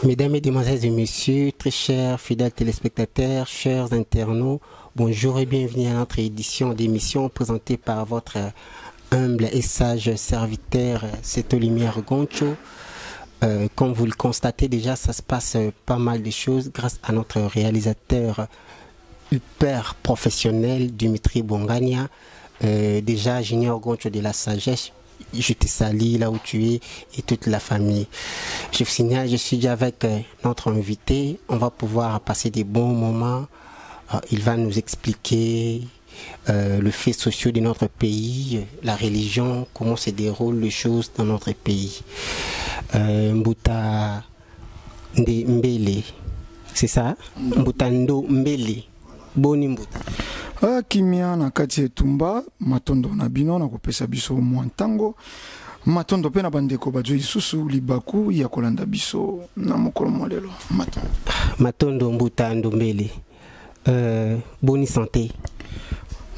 Mesdames, Mesdemoiselles et Messieurs, très chers fidèles téléspectateurs, chers internautes, bonjour et bienvenue à notre édition d'émission présentée par votre humble et sage serviteur, c'est Lumière Goncho. Comme vous le constatez déjà, ça se passe pas mal de choses grâce à notre réalisateur hyper professionnel, Dimitri Bongania. Déjà, Junior Goncho de la Sagesse, je te salue là où tu es et toute la famille. Je vous signale, je suis déjà avec notre invité. On va pouvoir passer des bons moments. Il va nous expliquer le fait social de notre pays, la religion, comment se déroulent les choses dans notre pays. Mbuta Mbele, c'est ça? Mbuta Ndo Mbele. Boni Mbuta. Kimia na kati etumba, matondo na bino na kopesa biso mwa ntango, matondo pe na bandeko bazwi lisusu libaku ya kolanda biso na mokolo mwa lelo. Matondo. Matondo Mbuta Ndombele. Boni santé.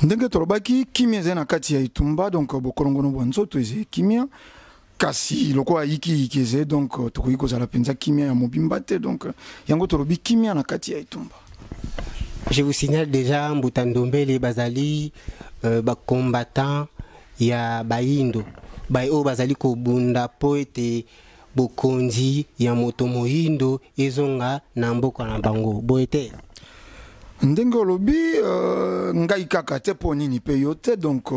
Ndenge tolobaki kimia eza na kati ya etumba, donc bokolongono bwa nzoto eza kimia, kasi lokola yiki yiki eza, donc tokoki kozala mpenza kimia ya mobimba te, donc yango tolobi kimia na kati ya etumba. Je vous signale déjà Mbuta Ndombele bazali ba combattant ya bayindo ba oyo bazali kobunda po ete bokonzi ya moto moyindo ezonga na mboka na bango boye te. Ndenge olobi ngai kaka te po nini pe yo te, donc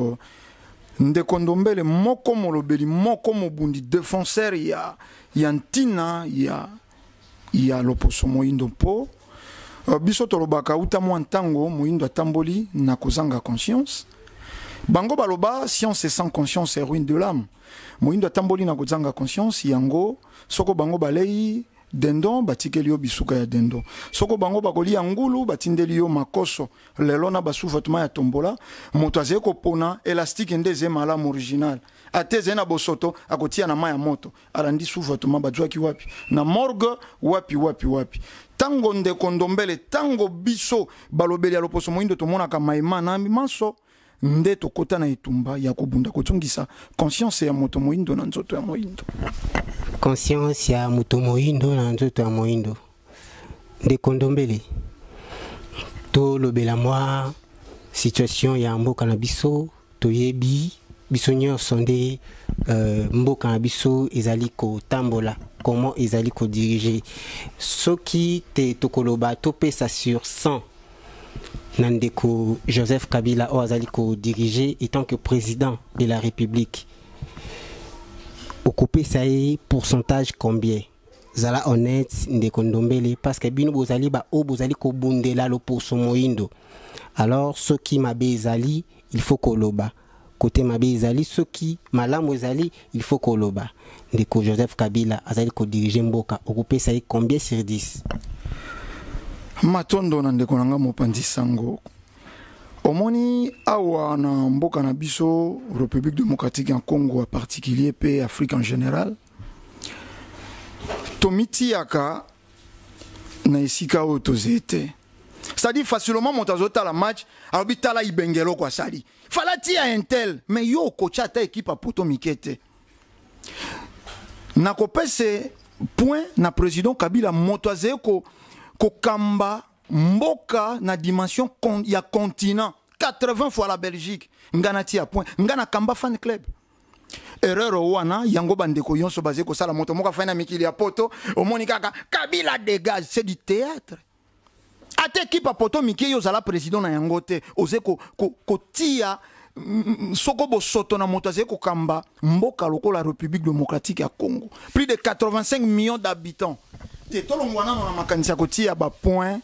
ndeko Ndombele moko molobeli moko mobundi défenseur ya ntina ya loposo moyindo po biso tolobaka uta mwa ntango moyindo atamboli na kozanga conscience. Bango baloba science sans conscience est ruine de l'âme. Moyindo atamboli na kozanga conscience yango soko bango balei dendon batikeli yo bisuka ya dendon, soko bango bakolia ngulu batindeli yo makoso. Lelo na basous-vêtement ya tombola moto azali kopona élastique nde eze malamu original, ate eze na bosoto akotia na mai ya moto alandi sous-vêtement bazwaki wapi na morgue wapi wapi wapi. Tango ndeko Ndombele, tango biso balobeli ya loposo moyindo tomonaka maema na manso nde tokota na etumba ya kobunda kotungisa conscience ya moto moyindo na nzoto ya moyindo. Conscience ya moto moyindo na nzoto ya moyindo. Ndeko Ndombele, tolobela mwa situation ya mboka na biso, toyebi biso nyonso nde mboka na biso ezali kotambola, comment ezali kodiriger. Soki te tokoloba topesa sur 100 na ndeko Joseph Kabila oyo azali kodiriger en tant que président de la République, okopesa ye pourcentage combien? Zala honnête ndeko Ndombele, parce que bino bozali ba oyo bozali kobundela loposo moyindo. Alors soki mabe ezali, il faut koloba. Côté mabe ezali, soki malamu ezali, il faut koloba. Ndeko Joseph Kabila azali kodiriger mboka, okopesa ye combien sur 10? Matondo na ndeko nanga mopanzi sango. Omoni awa na mboka na biso République démocratique en Congo en particulier pe Afrique en général, tomitiaka na esika oyo tozali te. C'est-à-dire facilement moto azotala match alobi tala ibengelo kwa sali fala tia intel, mais yo okotia ata équipe ya poto mike te. Nakopese point na président Kabila, moto azali kokamba mboka na dimension ya continent 80 fois la Belgique. Nga na tia point, nga na kamba fan club. Erreur wana yango bandeko nyonso bazali kosala, moto moko afai na mikili ya poto omoni kaka Kabila dégage, c'est du théâtre. Ate équipe ya poto mike yo ozala président na yango te, oze kotia soko bosoto na moto azali kokamba mboka lokola République démocratique ya Congo, plus de 85 millions d'habitants. Te tolongwa nano na makanisi ya kotia ba point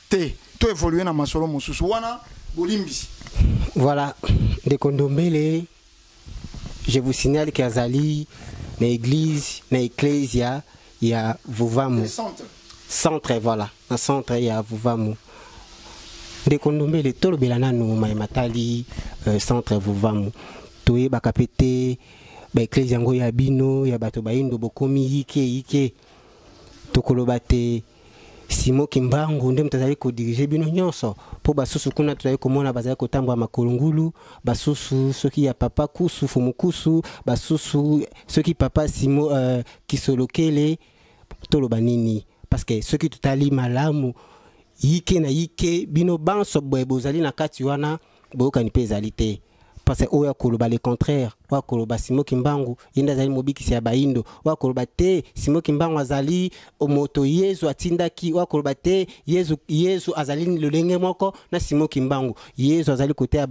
te, to évoluer na masolo mosusu wana bolimbisi. Voilà, ndeko Ndombele, je vous signale qu'Azali na église, na ecclésia ya Vuvamu. Le centre. Centre, voilà, na centre ya Vuvamu. Ndeko Ndombele, tolobela nanu mayematali centre Vuvamu. Toyebaka pe te ba église yango ya bino ya bato bayindo bokomi yike yike. Tokoloba te Simon Kimbangu nde moto azali kodirige bino nyonso, po basusu kuna tozali komona bazali kotambola makolo ngulu, basusu soki ya papa Kusu Fumukusu, basusu soki papa Simon Kisolokele. Toloba nini? Parce que soki totali malamu, yike na yike, bino banso boye bozali na kati wana, boyokani mpe ezali te. Parce que oyo akoloba le contraire, oyo akoloba Simon Kimbangu ye nde azali mobikisi ya bayindo, oyo akoloba te Simon Kimbangu azali moto Yezu atindaki, oyo akoloba te Yezu, Yezu azali lolenge moko na Simon Kimbangu, Yezu azali kote ya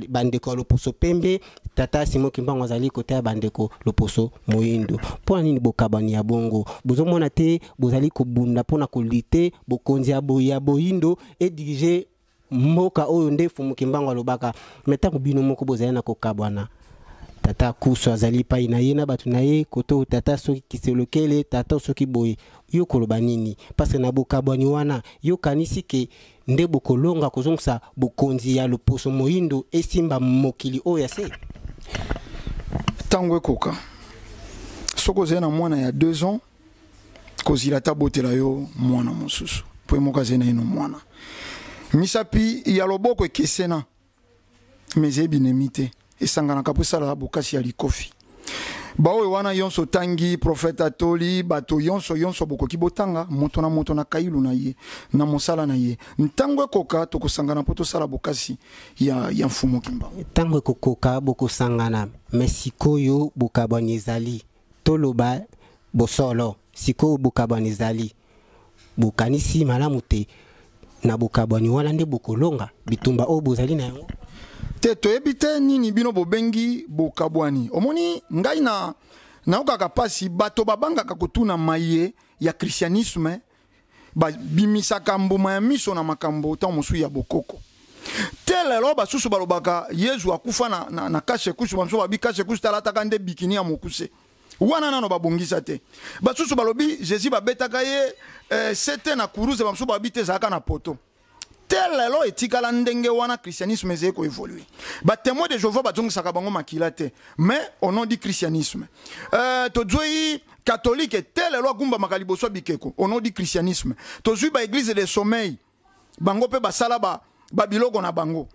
bandeko ya loposo pembe, tata Simon Kimbangu azali kote ya bandeko loposo moyindo. Mpo na nini bokabani ya bongo? Bozomona te bozali kobunda mpo na kolite bokonzi ya boyindo edirige mboka oyo nde Fumu Kimbangu alobaka. Me ntango bino moko bozali na kokabwana, tata Kusu azali epai na ye na bato na ye koto, tata soki Kiselokele, tata soki boye, yo koloba nini? Parce que na bokabwani wana, yo kanisi ke nde bokolonga kozongisa bokonzi ya loposo moyindo esimba mokili oyo ya se? Ntango ekoka, soki ozali na mwana ya 2 ans, kozila ta botela yo mwana mosusu, po ye moko azali na ino mwana. Misapi ya loboko ekesena, me ezali binemi te, esanganaka mpo esalaka bokasi ya likofi. Baoyo wana yonso tangi prophète atoli bato yonso yonso bokoki botanga moto na moto na kailu na ye na mosala na ye. Ntango ekoka tokosangana mpo tosala bokasi ya Mfumu Kimbangu. Ntango ekokoka bokosangana, me sikoyo bokabwani ezali. Toloba bosolo, sikoyo bokabwani ezali. Bokanisi malamu te na bokabwani wana nde bokolonga bitumba oyo bozali na yango? Te, toyebi te nini bino bobengi bokabwani. Omoni ngai na nayokaka mpasi, bato babangaka kotuna maye ya christianisme, babimisaka mbuma ya miso na makambo ntango mosusu ya bokoko te. Lelo basusu balobaka Yezu akufa na kashe kusu, bamosusu babi kashe kusu talataka nde bikini ya mokuse wana nano babongisa te. Basusu balobi Jésus babetaka ye sete na kuruze, bamosusu babi te ezalaka na poto te. Lelo etikala ndenge wana, christianisme ezali koévolue. Batémoin de Jéhovah bazongisaka bango makila te, mais au nom du christianisme. Tozwi catholique te, lelo agumbamaka liboso ya bikeko au nom du christianisme. Tozwi baéglise de sommeil, bango mpe basala babiloko na bango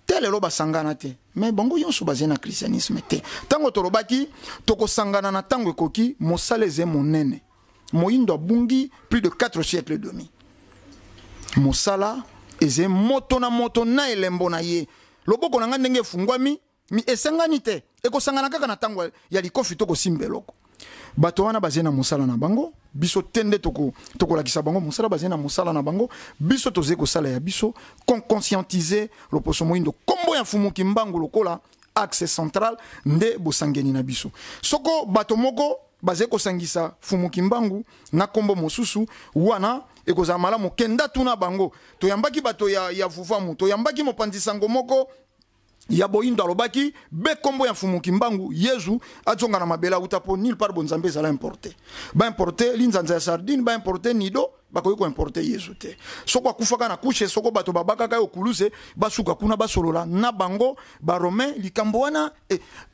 te, lelo basangana te, mais bango nyonso bazali na christianisme te. Ntango tolobaki tokosangana na ntango ekoki, mosala eze monene. Moyindo abungi plus de 4 siècles et demi. Mosala eze moto na moto na elembo na ye. Loboko na ngai ndenge efungwami, mi esangani te, ekosangana kaka na ntango ya likofi to kosimba eloko. Bato wana bazali na mosala na bango, biso te nde tokolakisa bango mosala. Bazali na mosala na bango, biso tozali kosala ya biso, conscientiser loposo moyindo, kombo ya Mfumu Kimbangu lokola axe central nde bosangeni na biso. Soko bato moko bazali kosangisa Mfumu Kimbangu na kombo mosusu wana, ekozala malamu kenda tuna bango. Toyambaki bato ya Vuvamu, toyambaki mopanzi sango moko ya boyindo, alobaki be kombo ya Mfumu Kimbangu, Yezu azonga na mabele auta, mpo nulle part bonzambe ezala importe. Baimporte linzanza ya sardine, baimporte nido, bakoki koimporte Yezu te. Soko akufaka na kushe, soko bato babakaka ye okuluse, basuka kuna basolola na bango baromain likambo wana.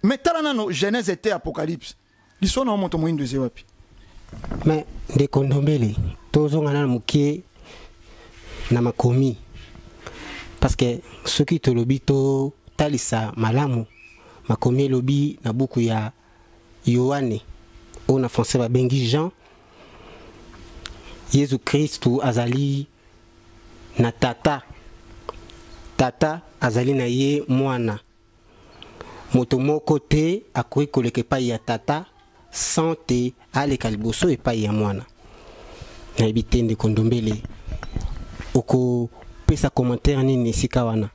Me tala nano Genèse te Apocalypse, liso na moto moyindo eze wapi? Me ndeko Ndombele, tozonga nano moke na makomi, parce que soki tolobi totalisa malamu makomi, elobi na buku ya Yohane, oyo na français babengi Jean, Yesu Kristu azali na tata, tata azali na ye mwana. Moto moko te akoki koleka epai ya tata sans te aleka liboso epai ya mwana. Nayebi te, ndeko Ndombele, okopesa commentaire nini esika wana?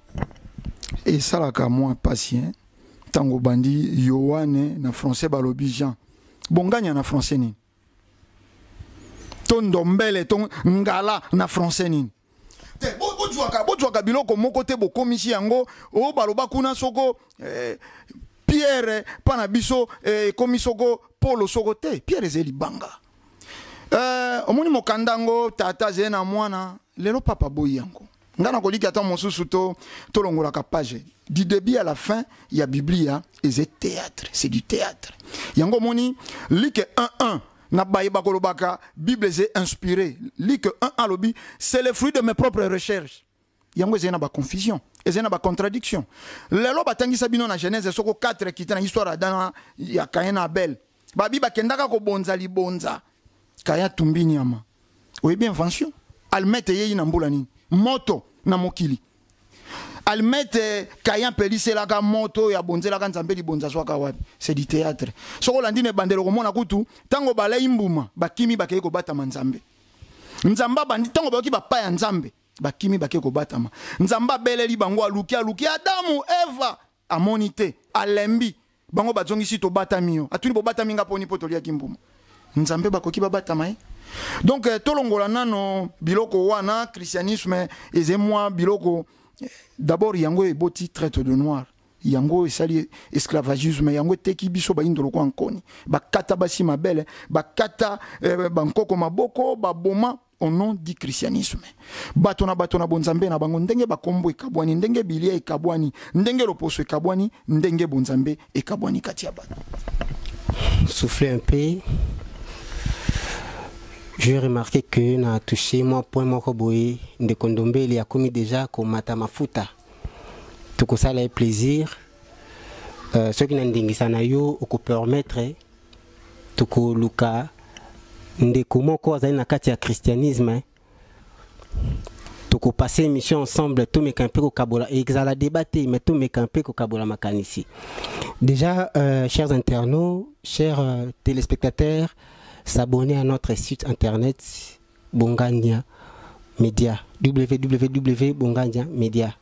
Esalaka mwa mpasi, hein? Ntango obandi Yohane, na français balobi Jean, bonganya na français nini? To Ndombele to Ngala na français nini? Te, bozwaka biloko moko te, bokomisi yango oyo baloba kuna soko Pierre mpa na biso ekomi soko Polo, soko te Pierre ezali libanga. Omoni mokanda yango, tata azali na mwana, lelo papa boyi yango. Nga nakoliki ata mosusu to tolongolaka page du début à la fin ya Biblia, eza théâtre, c'est du théâtre. Yango omoni Luc 1 1 na baye bakolobaka Bible eza inspiré. Luc 1 alobi: "C'est le fruit de mes propres recherches." Yango ezali na baconfusion, ezali na bacontradiction. Lelo batangisa bino na Genèse soko 4 kita na histoire ya Adam, ya Caïn na Abel, babi bakendaka kobonza libonza, Caïn atumbi nyama. Oyebi invention allumette eyei na mbula nini? Moto na mokili. Allumette Caïn apeliselaka moto oyo abonzelaka Nzambe libonza azwaka wapi? C'est du théâtre. Soki olandi na ebandeli okomona kutu ntango balei mbuma bakimi bakei kobatama Nzambe. Nzambe abandi ntango bayoki bapa ya Nzambe bakimi bakei kobatama. Nzambe abeleli bango, aluki aluki Adamu, Eva, amoni te, alembi bango, bazongisi tobatami yo. Atuni bobatami nga poni? Mpo toliaki mbuma. Nzambe bakoki babatama ye? Donc tolongola nano biloko wana. Christianisme eze mwa biloko d'abord yango eboti traite de noir, yango esali esclavagisme, yango eteki biso bayindo lokola nkoni. Bakata basi mabele, bakata bankoko maboko, baboma au nom du christianisme. Bato na bato na bonzambe na bango, ndenge bakombo ekabwani, ndenge bilia ekabwani, ndenge loposo ekabwani, ndenge bonzambe ekabwani kati ya bato. Soufflez un peu. J'ai remarqué que na touché moi point moko boye, ndeko Ndombele akomi déjà komata mafuta. Tokosala ye plaisir. Soki na ndingisa na yo okopermettre, tokoluka ndeko moko azali na kati ya christianisme, tokopase émission ensemble, tomeka mpe kokabola. Ezala débat te, mais tomeka mpe kokabola makanisi. Déjà, chers internautes, chers téléspectateurs, s'abonner à notre site internet Bongania Media, www Bongania Media.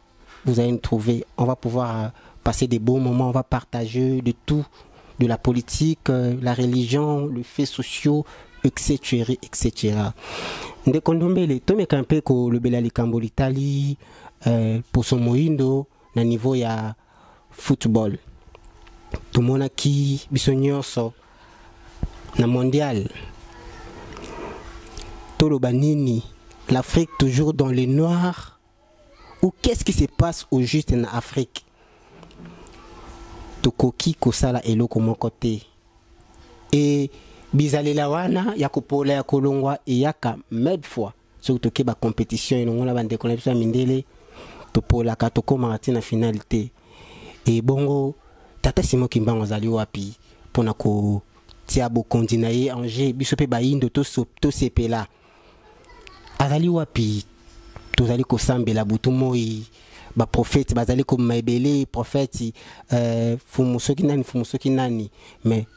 Vous allez nous trouver. On va pouvoir passer des bons moments, on va partager de tout, de la politique, la religion, le fait sociaux, etc., etc. Ndeko Ndombele, tomeka mpe kolobela likambo litali poso moyindo na niveau ya football. Tomonaki biso nyonso na mondial. Toloba nini? L'Afrique toujours dans le noir ou qu'est-ce qui se passe au juste en Afrique? Tokoki kosala eloko moko te. E bizalela wana ya kopola ya kolongwa eyaka maintes fois. Soki toke bacompétition elongo na bandeko na biso ya mindele, topolaka, tokomaka ntina finale te. Ebongo tata Simon Kimbangu azali wapi mpona kotia bokonzi na ye en jeu, biso mpe bayindo tosepela? Azali wapi? Tozali kosambela butu moi, baprofete bazali kobima ebele, prophète fumu soki nani, fumu soki nani, mais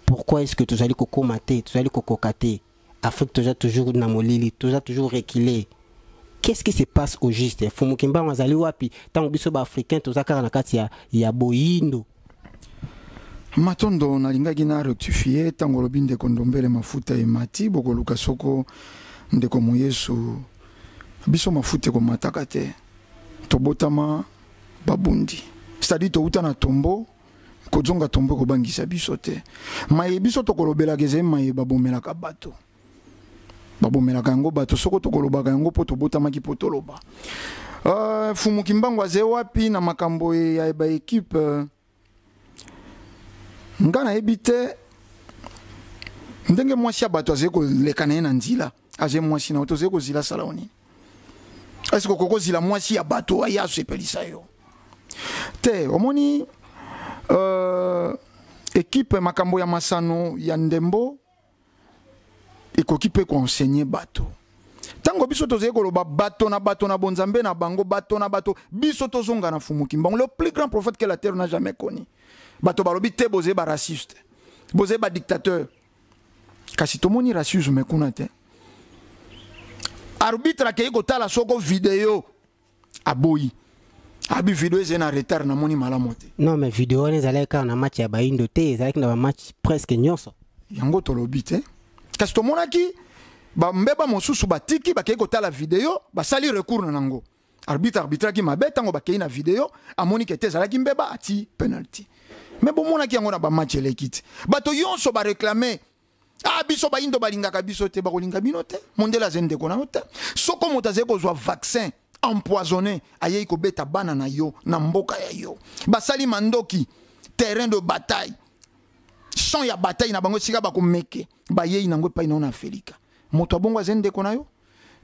pourquoi est-ce que tozali kokóma te, tozali kokoka te? Afrique toza toujours na molili, toza toujours reculé. Qu'est-ce qui se passe au juste? Fumu Kimbangu azali wapi ntango biso baafricain toza kaka na kati ya boyindo? Matondo. Nalingaki na rectifie ntango olobi ndeko Ndombele mafuta emati, bokoluka soko ndeko moyesu. Biso mafuta ekomataka te. Tobotama babundi, c'est-à-dire touta na tombo, kozonga tombo ekobangisa biso te. Maye biso tokolobelaka ezali maye babomelaka bato, babomelaka yango bato. Soko tokolobaka yango mpo tobotamaki mpo toloba. Fumu Kimbangu aze wapi na makambo ya baekipe? Nga nayebi te ndenge mwasi ya bato azali koleka na ye na nzela, azali mwasi na yo, tozali kozila asala yo nini? Est-ce okoki kozila mwasi ya bato aya asepelisa yo te? Omoni, ekipe, makambo ya masano ya ndembo ekoki mpe koenseigner bato. Ntango biso tozali koloba bato na bato na bonzambe na bango, bato na bato, biso tozonga na Fumu Kimbangu, le plus grand prophète que la terre n'a jamais connu. Bato balobi te bozali baraciste, bozali badictateur, kasi tomoni racisme kuna te. Arbitre akei kotala soko video, aboyi, abi video ezali na retard, namoni malamu te. Non, mais video wana ezalaki kaka na match ya bayindo te, ezalaki na bamatch presque nyonso. Yango tolobi te, kasi tomonaki bambeba mosusu batiki, bakei kotala video, basali recours na nango. Arbitre arbitraki mabe. Ntango bakei na video, amoni ke te, ezalaki mbeba, ati penalty. Mais bomonaki yango na bamatch eleki te, bato nyonso baréclame: ah, biso bayindo balingaka biso te. Bakolinga bino te, mondele azali ndeko na yo te. Soko moto azali kozwa vaccin empoisonné, ayei kobeta bana na yo na mboka ya yo, basali mandoki, terrain de bataille, champ ya bataille na bango, esika bakomeke, bayei nango epai na yo na Afrika, moto abongo azali ndeko na yo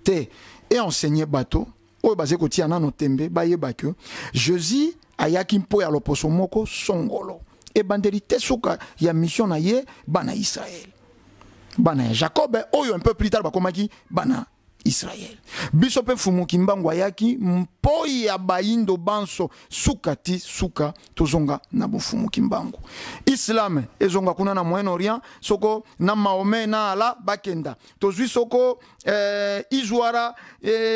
te. E enseigner bato oyo bazali kotia nano tembe, bayeba ke Jésus ayaki mpo ya loposo moko songolo, ebandeli te suka ya mission na ye, bana Israele. Bana ya Jacob oyo un peu plus tard bakomaki bana Israël. Biso pe Mfumu Kimbangu ayaki mpo ya bayindo banso suka ti suka tozonga na bofumu Kimbangu. Islam ezonga kuna na Moyen-Orient soko na Mahomet na Allah bakenda. Tozwi soko Izuara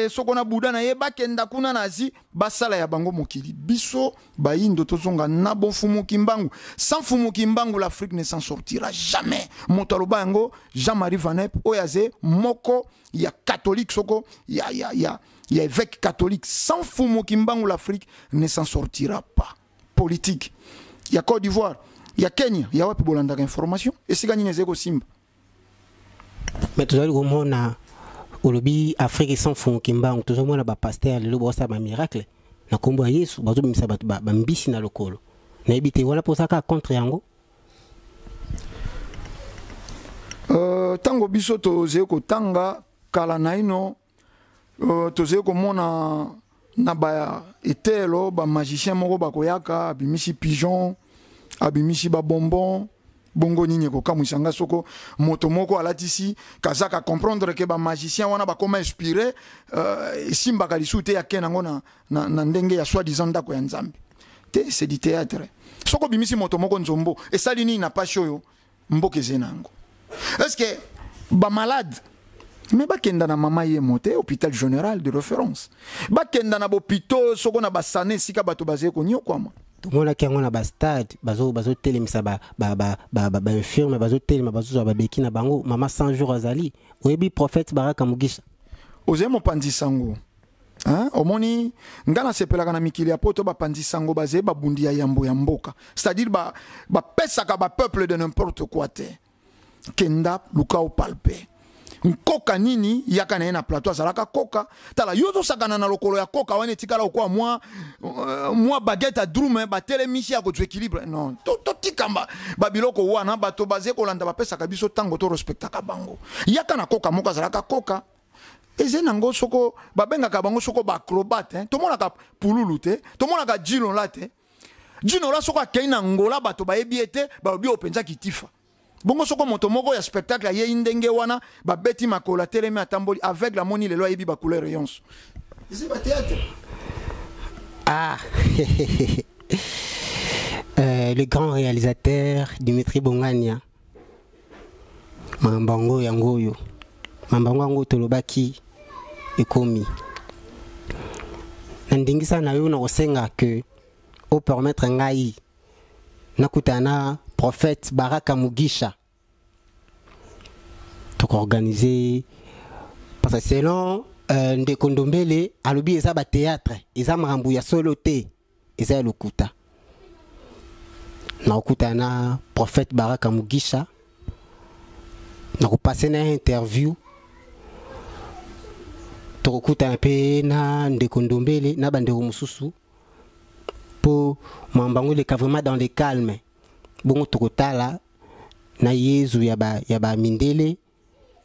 soko na Bouddha na ye bakenda kuna na Asie basala ya bango mokili. Biso bayindo tozonga na bofumu Kimbangu. Sans Mfumu Kimbangu l'Afrique ne s'en sortira jamais. Moto aloba yango Jean-Marie Van Hep oyo aze moko ya catholique soko ya ya ya ya évêque catholique. Sans Mfumu Kimbangu l'Afrique ne s'en sortira pas. Politique ya Côte d'Ivoire, ya Kenya, ya wapi bolandaka information esika nini ezali kosimba. Mais tozali komona olobi Afrique sans Mfumu Kimbangu, tozomona ba pasteur lelo bosala ba miracle na kombo ya Yesu, bazobimisa bato ba mbisi na lokolo. Nayebi te wana posaka contre yango. Tango biso tozali kotanga kala naino, tozali komona na ba etelo ba magicien moko bakoyaka abimisi pigeon, abimisi ba bonbon. Bongo nini ekokamwisa nga soko moto moko alatisi kazaka comprendre que ba magicien wana bakoma inspiré, esimbaka lisusu te ya ke nango na ndenge ya soi-disant ndako ya Nzambe te, c'est du théâtre. Soko bimisi moto moko nzombo esali nini na pasi oyo mboka eze na yango? Est-ce que ba malade mais bakenda na mama ye mote hôpital général de référence, bakenda na bopito soko na basane esika bato bazali konyokwama. Tomonaki yango na ba stade, bazotelemisa ba infirme, bazotelema, bazozwa babeki na bango. Mama 100 jours azali. Oyebi prophète Baraka Mugisha? Oze mopanzi sango. Hein? Omoni, nga nasepelaka na mikili ya poto bapanzi sango bazali babundi ya yambo ya mboka. C'est-à-dire ba pesaka ba peuple de n'importe quoi te. Kenda luka opalpe. Nkoka nini yaka na ye na plateau azalaka koka. Tala yo tosakana na lokolo ya koka wana etikala okwa mwa baguette à drum, ba telemisi ya kozwa équilibre. Non, to tikamba ba biloko wana bato baze kolanda bapesaka biso tango to respectaka bango. Yaka na koka moko azalaka koka. Eze nango soko babengaka bango soko ba acrobate, hein. Tomonaka pululu te, tomonaka Djino la te. Djino la soko akei na Angola bato bayebi ete balobi openza kitifa. Bongo soko moto moko ya spectacle ayei ndenge wana babeti makolo atelemi atamboli aveugle amoni lelo ayebi ba couleur yonso. Eze ba théâtre. Ah. Le grand réalisateur Dimitri Bongania. Mambango yango oyo. Mambango yango tolobaki ekomi. Na ndingisa na yo na kosenga que o permettre ngai nakutana na prophète Baraka Mugisha. Tokoorganiser parce que selon Ndeko Ndombele alobi eza ba théâtre, eza makambo ya solo te, eza ya lokuta. Nakutana na prophète Baraka Mugisha, nakopase na interview, tokokutana pe na Ndeko Ndombele na bandeko mosusu po mambango eleka vraiment dans le calme. Bongo tokotala na Yezu ya ba mindele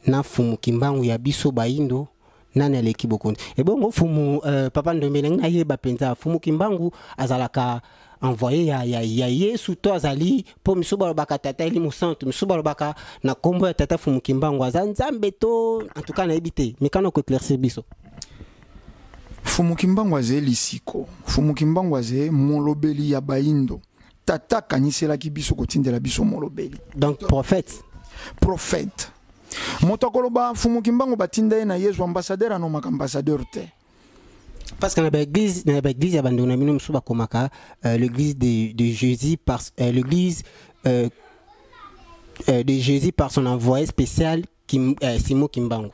na Mfumu Kimbangu ya biso bayindo nani aleki bokonzi. E bongo Mfumu papa Ndombele ngai nayeba mpenza Mfumu Kimbangu azalaka envoyé ya Yesu to azali po miso balobaka tata eli mosantu, miso balobaka na kombo ya tata Mfumu Kimbangu aza Nzambe to en tout cas nayebi te, mais kana ko éclaircir biso. Mfumu Kimbangu azali lisiko, Mfumu Kimbangu azali molobeli ya bayindo. Tata akaniselaki biso kotindela biso molobeli. Donc prophète. Prophète. Moto akoloba Mfumu Kimbangu batinda ye na Yesu ambassadeur anomaka ambassadeur te. Parce que na ba église ya bandeko na bino mosusu bakomaka l'église de Jésus par l'église de Jésus par son envoyé spécial Simon Kimbangu.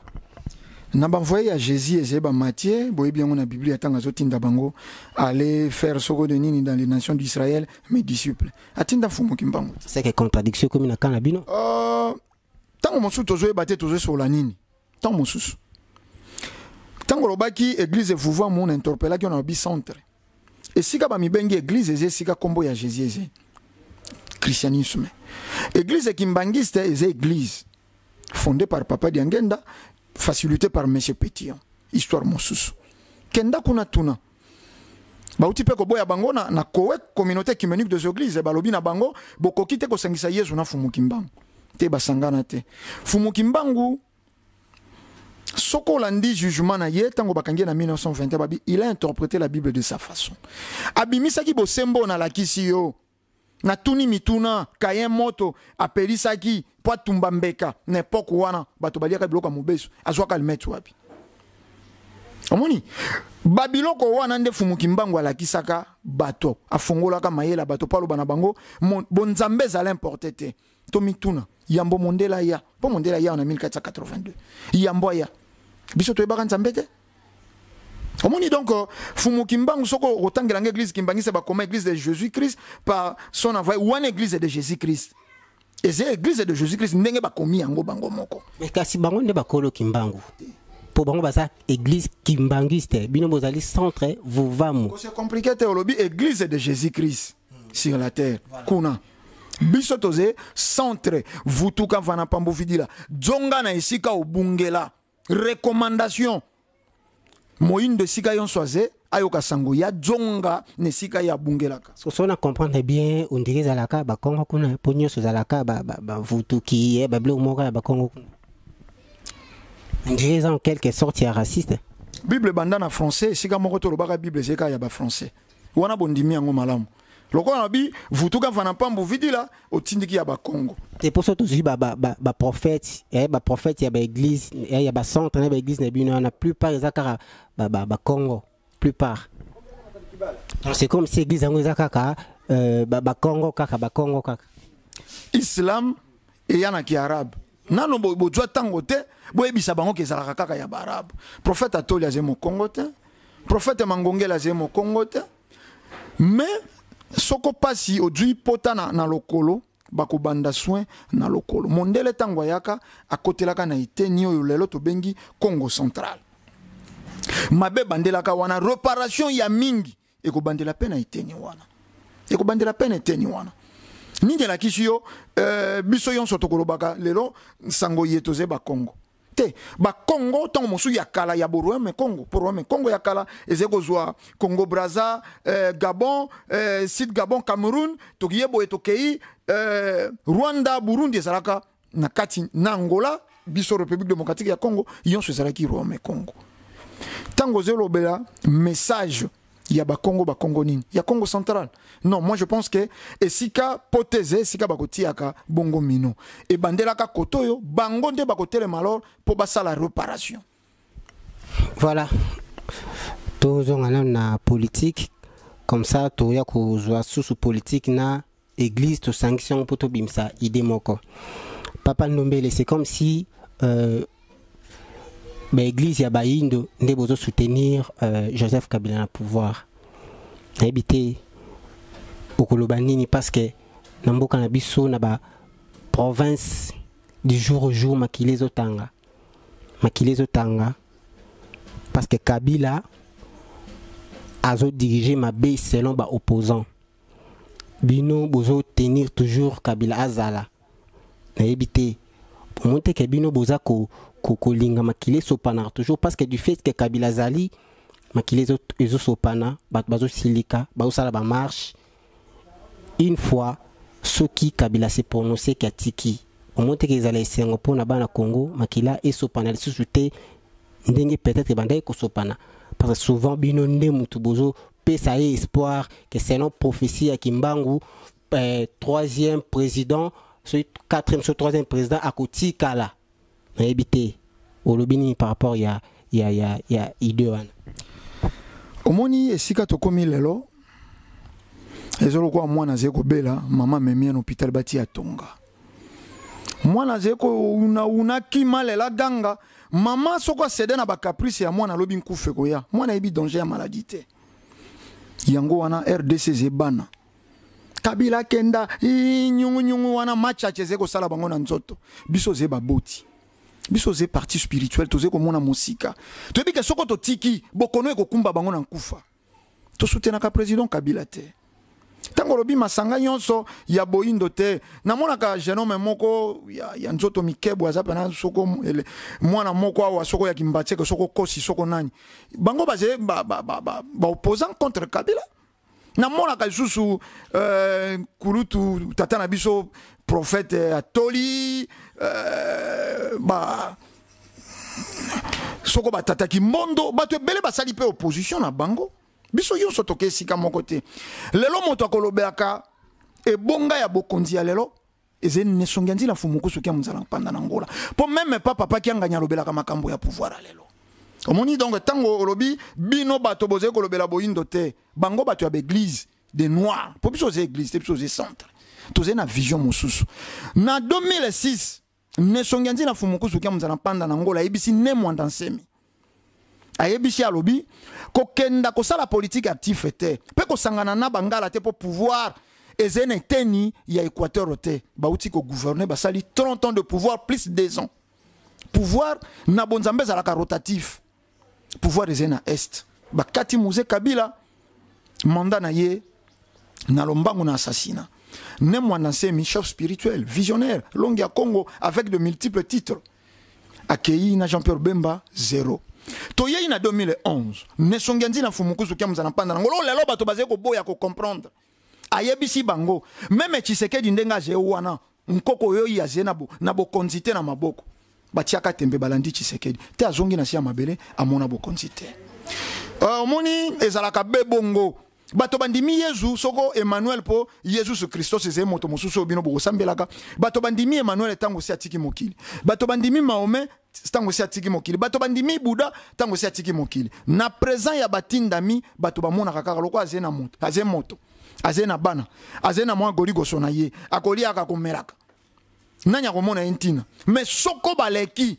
Na ba envoyé ya Jésus ezali ba Matthieu, boyebi yango na Biblia ntango azotinda bango aller faire soko de nini dans les nations d'Israël, mes disciples. Atinda Mfumu Kimbangu. C'est que contradiction komi na kana bino. Ntango mosusu tozoyeba te tozosola nini. Ntango mosusu. Ntango olobaki église evouva mona interpellaki na lobi centre. Esika ba mibengi église eze esika kombo ya Jésus eze. Christianisme. Église kimbangiste eze église fondée par Papa Diangenda, facilitée par Monsieur Pétillon. Histoire mosusu. Kenda kuna tuna. Bauti pe koboya bango na kowe communauté œcuménique des églises balobi na bango bokoki te kosangisa Yesu na Mfumu Kimbangu. Te, basangana te. Fumu Kimbangu, soki olandi jugement na ye ntango bakangi ye na 1921, babi il a interprété la Bible de sa façon. Abimisaki bosembo oyo nalakisi yo. Natuni mituna, Kayen moto apelisaki mpo atumba mbeka na epoke wana bato baliaka biloko ya mobesu, azwaka alimete wapi? Omoni babiloko wana nde Fumu Kimbangu alakisaka bato, afongolaka mayele ya bato mpo aloba na bango bonzambe ezala importe te. Tomituna yambo mondele aya, mpo mondele aya na 1482, yambo aya biso toyebaka Nzambe te. Omoni donc Fumu Kimbangu, soko otangela nga église kimbangiste, bakoma église de Jésus Christ par son envoyé wana, église de Jésus Christ eza église de Jésus Christ ndenge bakomi yango bango moko. Mais kasi bango nde bakolo Kimbangu, mpo bango baza église kimbangiste, bino bozali centre Vuvamu. C'est compliqué te. Olobi église de Jésus Christ sur la terre, voilà. Kuna biso toze centre Vutuka Mvana Pambu Vidila, dzonga na esika obungela. Recommandation moyindo esika nyonso aze ayoka sango ya dzonga na esika ye abungelaka. So na comprendre bien, on dirait ezalaka bakongo kuna, mpo nyonso ezalaka bavutuki, babiloko moko ya bakongo kuna, on dirait eza en quelque sorte ya raciste. Bible ebanda na français esika moko tolobaka Bible ezeka ya bafrançais wana, bondimi yango malamu. Lokola na bi Vutuka Mvana Mpambu Vidila, otindiki ya bakongo. Te, mpo so tozwi baprophète, baprophète ya baéglise, ya bacentre na baéglise na bino wana, plupart eza kaka bakongo, plupart. Donc c'est comme si église yango eza kaka bakongo kaka, bakongo kaka. Islam eya na kiarabe nano, bozwa ntango te boyebisa bango ke ezalaka kaka ya baarabe. Prophète Atoli aze mokongo te, prophète Mangongele aze mokongo te. Mais soko pasi ozwi pota na lokolo, bakobanda soin na lokolo. Mondele ntango ayaka, akotelaka na eteni oyo lelo tobengi Congo central. Mabe bandelaka wana, réparation ya mingi ekobandela mpe na eteni wana, ekobandela mpe na eteni wana. Nini elakisi yo biso nyonso tokolobaka lelo sango ye toze bakongo te? Bakongo ntango mosusu ya kala ya boroyaume Congo, po royaume Congo ya kala ezali kozwa Congo Braza, Gabon, Sud Gabon, Cameroun, tokiye boye tokei Rwanda, Burundi ezalaka na kati na Angola, biso République démocratique ya Congo, nyonso ezalaki royaume Congo. Ntango ozolobela message ya bakongo, bakongo nini ya Congo central? Non, moi je pense que esika poteze, esika bakotiaka bongo mino ebandelaka koto oyo, bango nde bakotelema alors mpo basala réparation. Voilà, tozonga nano na politique, comme ça toya kozwa susu politique na église, tosangisi yango mpo tobimisa idée moko. Papa Ndombele, c'est comme si baéglise ya bayindo nde bozosoutenir Joseph Kabila na pouvoir. Nayebi te okoloba nini, parce que na mboka na biso, na baprovince, du jour au jour makili ezotanga, makili ezotanga, parce que Kabila azodirige mabe selon baopposant. Bino bozotenir toujours Kabila azala. Nayebi te, omoni te ke bino boza kolinga makili esopanaka toujours, parce que du fait que Kabila azali, makili ezosopana, bato bazosilika, bazosala bamarche. Une fois soki Kabila se prononce ke atiki, omoni te ke ezala esengo mpona bana Congo, makila esopana lisusu te ndenge peut-être ebandaki kosopana? Parce que souvent bino nde mutu bozopesa ye espoir que selon prophétie ya Kimbangu, troisième président, soki quatrième, so troisième président akotikala. Nayebi te olobi nini par rapport ya idée wana. Omoni esika tokomi lelo, eza lokola mwana azali kobela, mama amemi ye na hôpital, batia tonga. Mwana azali kounawuna, kima lela, ganga. Mama soko acéder na bacaprice ya mwana, alobi nkufa ekoya. Mwana ayebi danger ya maladie te. Yango wana RDC eza bana Kabila akenda nyungunyungu wana, machache ezali kosala bango na nzoto. Biso oze baboti, biso oze parti spirituel, toze komona mosika. Toyebi ke soko totiki bokono ekokumba bango na nkufa. Tosutenaka président Kabila te. Ntango olobi masanga nyonso ya boyindo te, namonaka jeune homme moko ya nzoto mikebo, aza pena soko mwana moko awa, soko ya Kimbatieke, soko kosi, soko nani, bango bazali baopposant ba contre Kabila. Namonaka lisusu kulutu tata na biso. Prophète atoli ba soko batataki mbondo, bato ebele basali mpe opposition na bango. Biso nyonso toke esika moko te. Lelo moto akolobelaka ebonga ya bokonzi ya lelo ezali nesongi ya nzila mfumukusu kia monzala mpanda na Ngola, mpo meme pa papa Kiangani alobelaka makambo ya pouvoir ya lelo. Omoni, donc ntango olobi bino bato bozali kolobela boyindo te, bango bato ya baeglise de noir, mpo biso oza église te, biso oza centre, tozali na vision mosusu. Na 2006, nesongi ya nzila mfumukusu kia monzala mpanda na Ngola ayebisi Ne Mwanda Nsemi, ayebisi, alobi kokenda kosala politique active te mpe kosangana na bangala te, mpo pouvoir eza na eteni ya Équateur te. Bauti kogouverner, basali 30 ans de pouvoir plus 2 ans. Pouvoir na bonzambe ezalaka rotatif. Pouvoir eza na Est. Bakati Mzee Kabila mandat na ye na lombango na assassinat. Ne Mwanda Nsemi, chef spirituel, visionnaire, longue ya Congo, avec de multiples titres, akei na Jean-Pierre Bemba zéro. Toyei na 2011, nesongi ya nzina mfumukusu kia mozala mpanda na ngolo. Lelo bato bazali koboya kocomprendre. Ayebisi bango même Tshisekedi ndenge aze wana, nkoko oyo oyo aze na bokonzi te na maboko. Batiaka tembe, balandi Tshisekedi te, azongi na si ya mabele, amona bokonzi te. Omoni, ezalaka be bongo. Bato bandimi Yezu soko Emmanuel, mpo Yesus Kristos ezali moto mosusu oyo bino bokosambelaka. Bato bandimi Emmanuel ntango si atiki mokili. Bato bandimi Mahomet ntango si atiki mokili. Bato bandimi Buda ntango si atiki mokili. Na présent ya batindami, bato bamonaka kaka lokola aze na moto, aze moto, aze na bana, aze na mwa goligoso na ye, akoliaka, akomelaka, nani akomona ye ntina? Mais soko baleki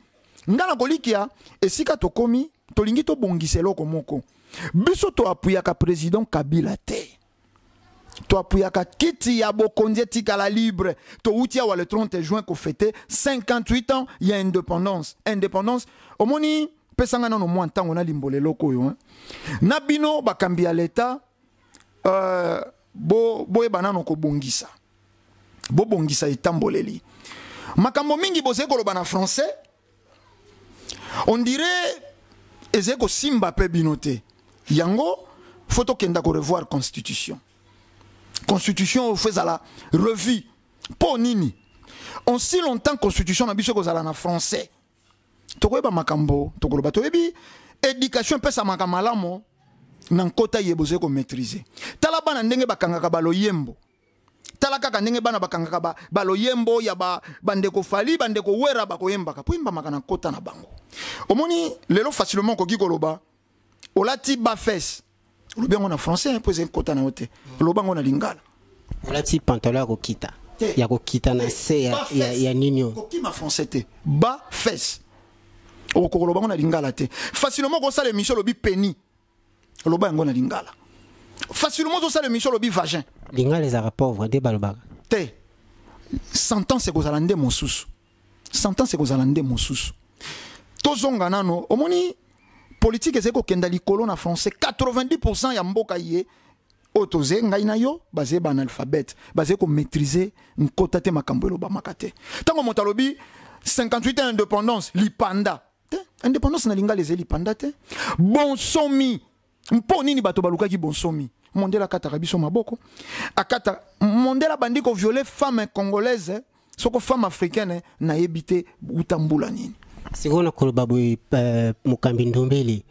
nga na kolikia esika tokomi, tolingi tobongisa eloko moko. Biso toapuyaka président Kabila te, toapuyaka kiti ya bokonzi etikala libre. Touti awa le 30 juin kofêter 58 ans ya indépendance. Indépendance, omoni, pesanga nano mwa ntango nalimbola eloko oyo, hein. Na bino bakambi ya leta, boyeba nano kobongisa, bobongisa etamboleli. Makambo mingi bozali koloba na français, on dirait ezali kosimba mpe bino te. Yango faut tokenda korevoir constitution. Constitution oyo faut ezala revue. Mpo nini? Aussi longtemps constitution na biso ekozala na français, tokoyeba makambo tokoloba. Toyebi éducation epesamaka malamu na nkota ye bozali komaîtriser. Tala bana ndenge bakangaka baloyembo, tala kaka ndenge bana bakangaka baloyembo ya bandeko Fally, bandeko Wera, bakoyembaka mpo yembamaka na nkota na bango. Omoni, lelo facilement okoki koloba olati bafes, olobi yango na français mpo ezali nkota na yo te. Oloba yango na lingala. Olati pantalon ya kokita, ya kokita na se ya nini oyo. Kokima français te, bafes, okoki koloba yango na lingala te. Facilement okosala émission, olobi pénis, oloba yango na lingala. Facilement ozosala émission, olobi vagin. Lingala ezalaka pauvre nde balobaka. Te, sentence ekozala nde mosusu, sentence ekozala nde mosusu. Tozonga nano. Omoni, politique ezali kokenda likolo na français. 90 ya mboka ye oyo toze, ngai na yo, bazali baanalphabète, bazali komaîtriser nkota te. Makambo elobamaka te. Ntango moto alobi 58 ans indépendance, lipanda te. Indépendance na lingala ezali lipanda te, bonsomi. Mpo nini bato balukaki bonsomi? Mondele akataka biso maboko, akata. Mondele abandi kovioler femme congolaise, soko femme africaine, nayebi te uta mbula nini. Sikoyo na koloba boye, mokambi Ndombele,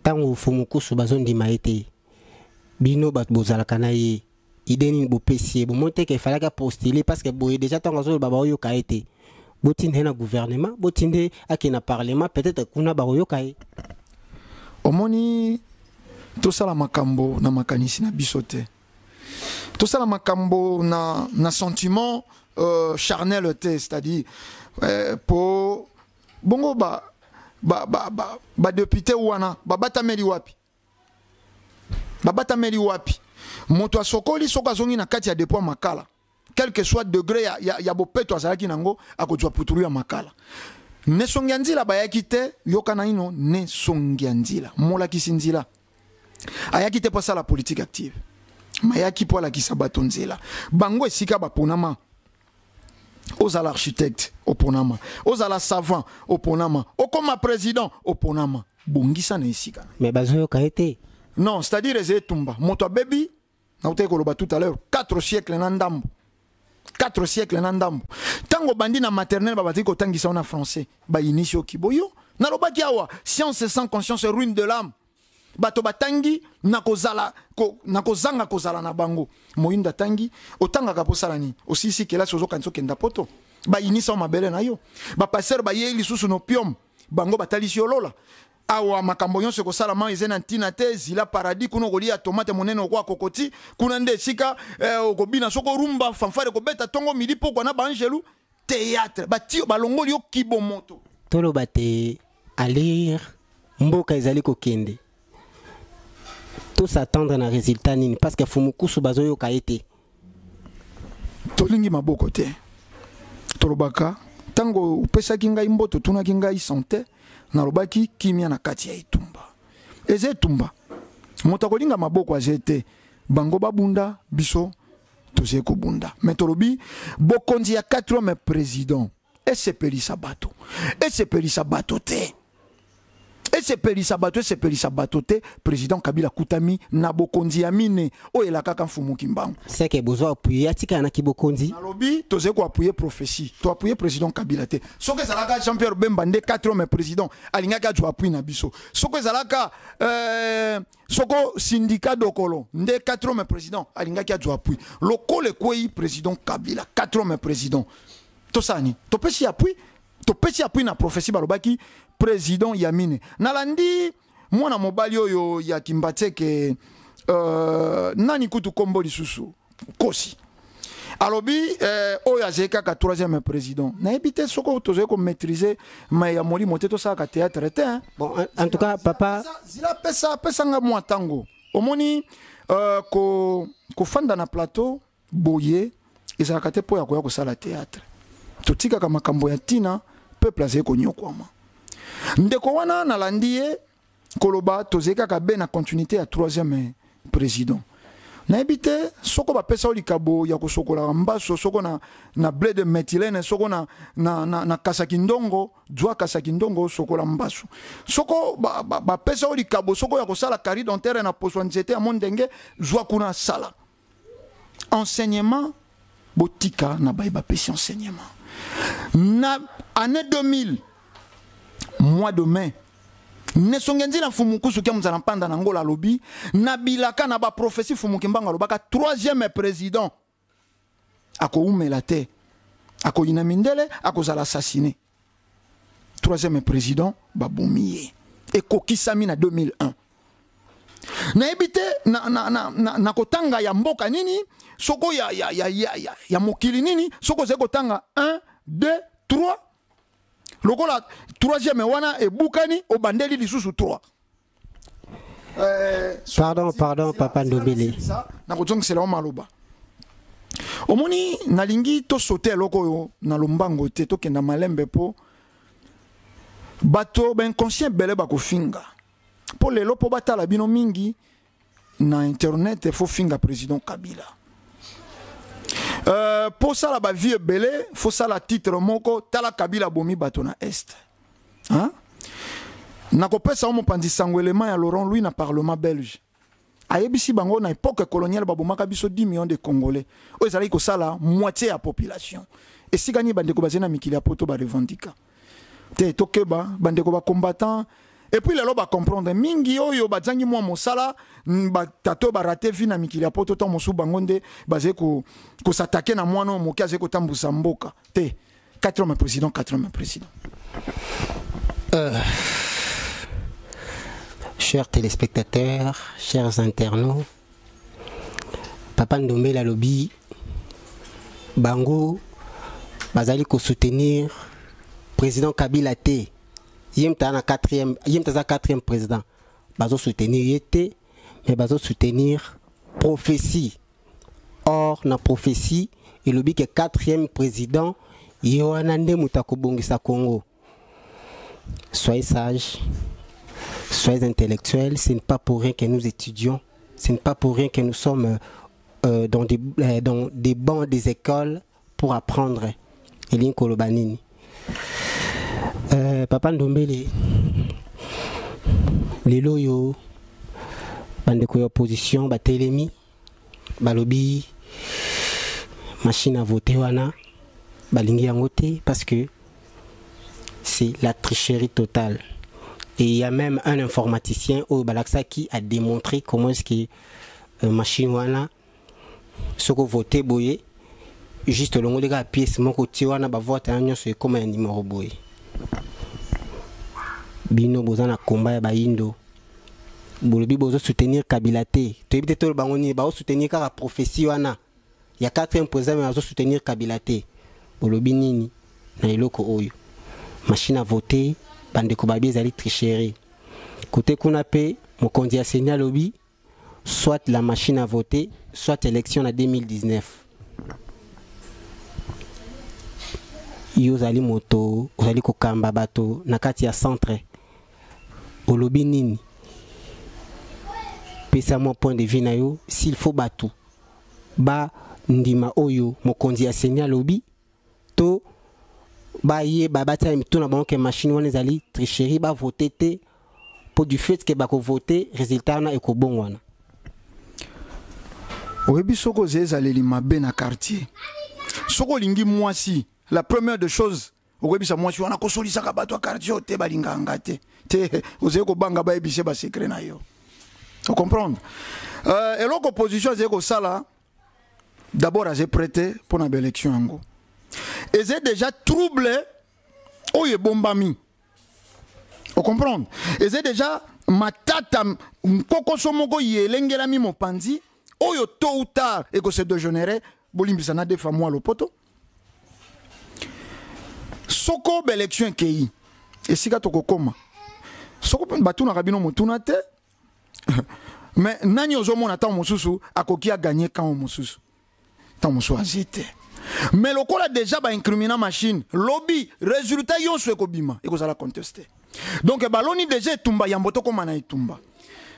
ntango Fumukusu bazondima ye te, bino bato bozalaka na ye, idée nini bopesi ye? Bomoni te ke efalaki apostuler? Parce que boye déjà, ntango azoloba, baoyoka ye te. Botinde ye na gouvernement, botinde akende na parlement, peut-être kuna bakoyoka ye. Omoni, tosala makambo na makanisi na biso te, tosala makambo na sentiment charnel te. C'est-à-dire po bongo badéputé ba, ba, ba wana babatameli wapi? Babatameli wapi? Moto asokoli, soki azongi na kati ya dépôt makala, quel que soit degré ya bopeto azalaki nango, akozwa putulu ya makala. Nesongi ya nzila bayaki te. Yoka naino, nesongi ya nzila, molakisi nzila, ayaki te mpo asala politique active, mayaki mpo alakisa bato nzela. Bango esika baponama, ozala architecte oponama, ozala savant oponama, okoma président oponama, bongisa na esika. Mais bazoyoka ye te. Non, c'est-à-dire eza etumba. Moto abebi, nautaki koloba tout à l'heure, 4 siècle na ndambo. 4 siècle na ndambo. Ntango obandi na maternelle, babandaki kotangisa yo na français, bayinisi yo kiboyo. Nalobaki awa, science sans conscience, ruine de l'âme. Bato batangi na kozala ko, na kozanga kozala na bango. Moyindo atangi, otangaka mposala nini? Osilisi kelasi, ozokanisa okenda poto, bayinisa yo mabele na yo. Bapasteur bayei lisusu na opium, bango batalisi yo lola. Awa makambo nyonso ekosalama eza na ntina te. Zila paradis kuna, okolia tomate monene okoa kokoti kuna nde esika okobina soko rumba, fanfare ekobeta ntongo, midi, pokwa na baangelu. Théâtre batio, balongoli yo kibomoto. Toloba te alire mboka ezali kokende, tos'attendre na résultat nini? Parce que Fumukusu bazoyoka ye te. Tolingi maboko te. Tolobaka ntango opesaki ngai mboto, otunaki ngai santé, nalobaki kimia na kati ya etumba. Eza etumba, moto akolinga maboko aze te. Bango babunda, biso tozali kobunda. Me tolobi bokonzi ya 4 président esepelisa bato, esepelisa bato te, esepelisa bato, esepelisa bato te. Président Kabila akutami na bokonzi ya mine oyo elakaka Mfumu Kimbangu. Seke bozwa appuyer, atikala na kibokonzi. Nalobi tozali koappuyer prophétie, toappuyer président Kabila te. Soki ezalaka Jean Pierre Bemba nde 4 président, alingaki azwa appui na biso. Soki ezalaka soko Sindika Dokolo nde 4 président, alingaki azwa appui. Lokola ekwei président Kabila 4 président, tosala nini? Topesi appui, topesi appui na prophétie. Balobaki président Yamine. Nalandi mwana mobali oyo ya Kimbanseke, nani kutu kombo lisusu, Kosi, alobi oyo azali kaka troisième président. Nayebi te soko tozali komaîtriser mai ya molimo te, tosalaka théâtre te, hein. Bon, en tout cas, papa. Zila, pesa pesanga mwa ntango. Omoni, kofanda na plateau boye ezalaka te mpo ya koya kosala théâtre. Totikaka makambo ya ntina. Peuple azali konyokwama. Ndeko wana nalandi ye koloba tozali kaka be na continuité ya troisième président. Nayebi te soko bapesa yo likabo ya kosokolaka mbaso, soko na blé de méthylène, soko na kasaki ndongo, zwa kasaki ndongo osokola mbaso. Soko bapesa yo likabo soko ya kosala carie dentaire na poso ya nzete ya mondenge, zwa kuna sala. Enseignement, botika na baye bapesi enseignement. Na année 2000, mois de mai, nesonge nzila Mfumu Kusu kia mozala mpanda na Ngola alobi na bilaka na baprophétie. Mfumu Kimbangu alobaka troisième président akoumela te, akoyina mindele, akozala assassiné. Troisième président babomi ye, ekokisami na 2001. Nayebi te na kotanga ya mboka nini, soko ya mokili nini, soko ozali kotanga 1 2 3, lokola troisième wana ebukani, obandeli lisusu 3. Pardon, pardon, papa Ndombele. Nakozongisela yo maloba. Omoni, nalingi tosote eloko oyo na lombango te, tokenda malembe mpo bato bainconscient ebele bakofinga. Mpo lelo, mpo batala bino mingi na internet, faut finga président Kabila. Mpo sala bavues ebele, faut sala titre moko: tala Kabila abomi bato na Est, hein? Nakopesa yo mopanzi sango, elema ya Laurent Louis na parlement belge ayebisi bango na époque coloniale babomaka biso 10 millions de Congolais, oyo ezalaki kosala moitié ya population. Esika nini bandeko bazali na mikili ya poto barevendiquer te? Tokeba, bandeko bacombattant. Et puis lelo bacomprendre mingi oyo bazangi mwa mosala, batata oyo barater vie na mikili ya poto, ntango mosusu bango nde bazali kos'attaquer na mwana oyo moke azali kotambusa mboka te. Quatrième président, quatrième président. Chers téléspectateurs, chers internautes, papa Ndombele alobi bango bazali kosoutenir président Kabila te. Ye moto aza na quatrième, ye moto aza quatrième président, bazosoutenir ye te, mais bazosoutenir prophétie. Or na prophétie elobi ke quatrième président ye wana nde moto akobongisa Congo. Soyez sages, soyez intellectuels. Ce n'est pas pour rien que nous étudions, ce n'est pas pour rien que nous sommes dans des bancs des écoles pour apprendre. Elingi koloba nini? Papa Ndombele, lelo oyo bandeko ya opposition batelemi, balobi Machine à voter wana balingi yango te parce que c'est la tricherie totale. Et il y a même un informaticien au Balaksa qui a démontré comment est-ce que machine wana soko voter boye juste longoli kaka pièce moko tie wana bavote wana nyonso ekóma ya numéro boye. Bino boza na komba ya bayindo, bolobi bozosoutenir Kabila te. Toyebi te toloba bango nini. Bazosoutenir kaka prophétie wana ya quatrième président, mais bazosoutenir Kabila te. Bolobi nini na eloko oyo machine à voter? Bandeko babi ezali tricherie. Kote kuna mpe mokonzi ya CENI alobi soit la machine à voter, soit élection na 2019. Yo ozali moto ozali kokamba bato na kati ya centre, olobi nini? Pesa mwa point de vue na yo, s'il faut bato bandima oyo mokonzi ya CENI alobi to bayeba batia mitu na bango ke machine wana ezali tricherie, bavote te mpo du fait ke bakovote, résultat wana ekobongwana. Oyebi, soki oza ezaleli mabe na quartier, soki olingi mwasi, la première des choses okoyebisa mwasi wana: kosolisaka bato ya quartier oyo te, balingaka nga te. Te, ozali kobanga bayebise basecret na yo. Ocomprendre? Eloko opposition azali kosala, d'abord aza prêt mpo na baélection. Yango eza déjà trouble oyo ebombami. Ocomprendre? Eza déjà matata, nkokoso moko ye elengelami mopanzi oyo tôt ou tard ekose dégénérer. Bolimbisa na defa mwa lopoto. Soko baélection ekei esika tokokóma, soko batunaka bino motuna te, mais nani ozomona ntango mosusu akoki aganye ntango mosusu? Ntango mosusu azi te. Mais lokola déjà baincrimina machine, lobi résultat nyonso ekobima ekozala contesté. Donc baloni déjà etumba yambo tokóma na etumba.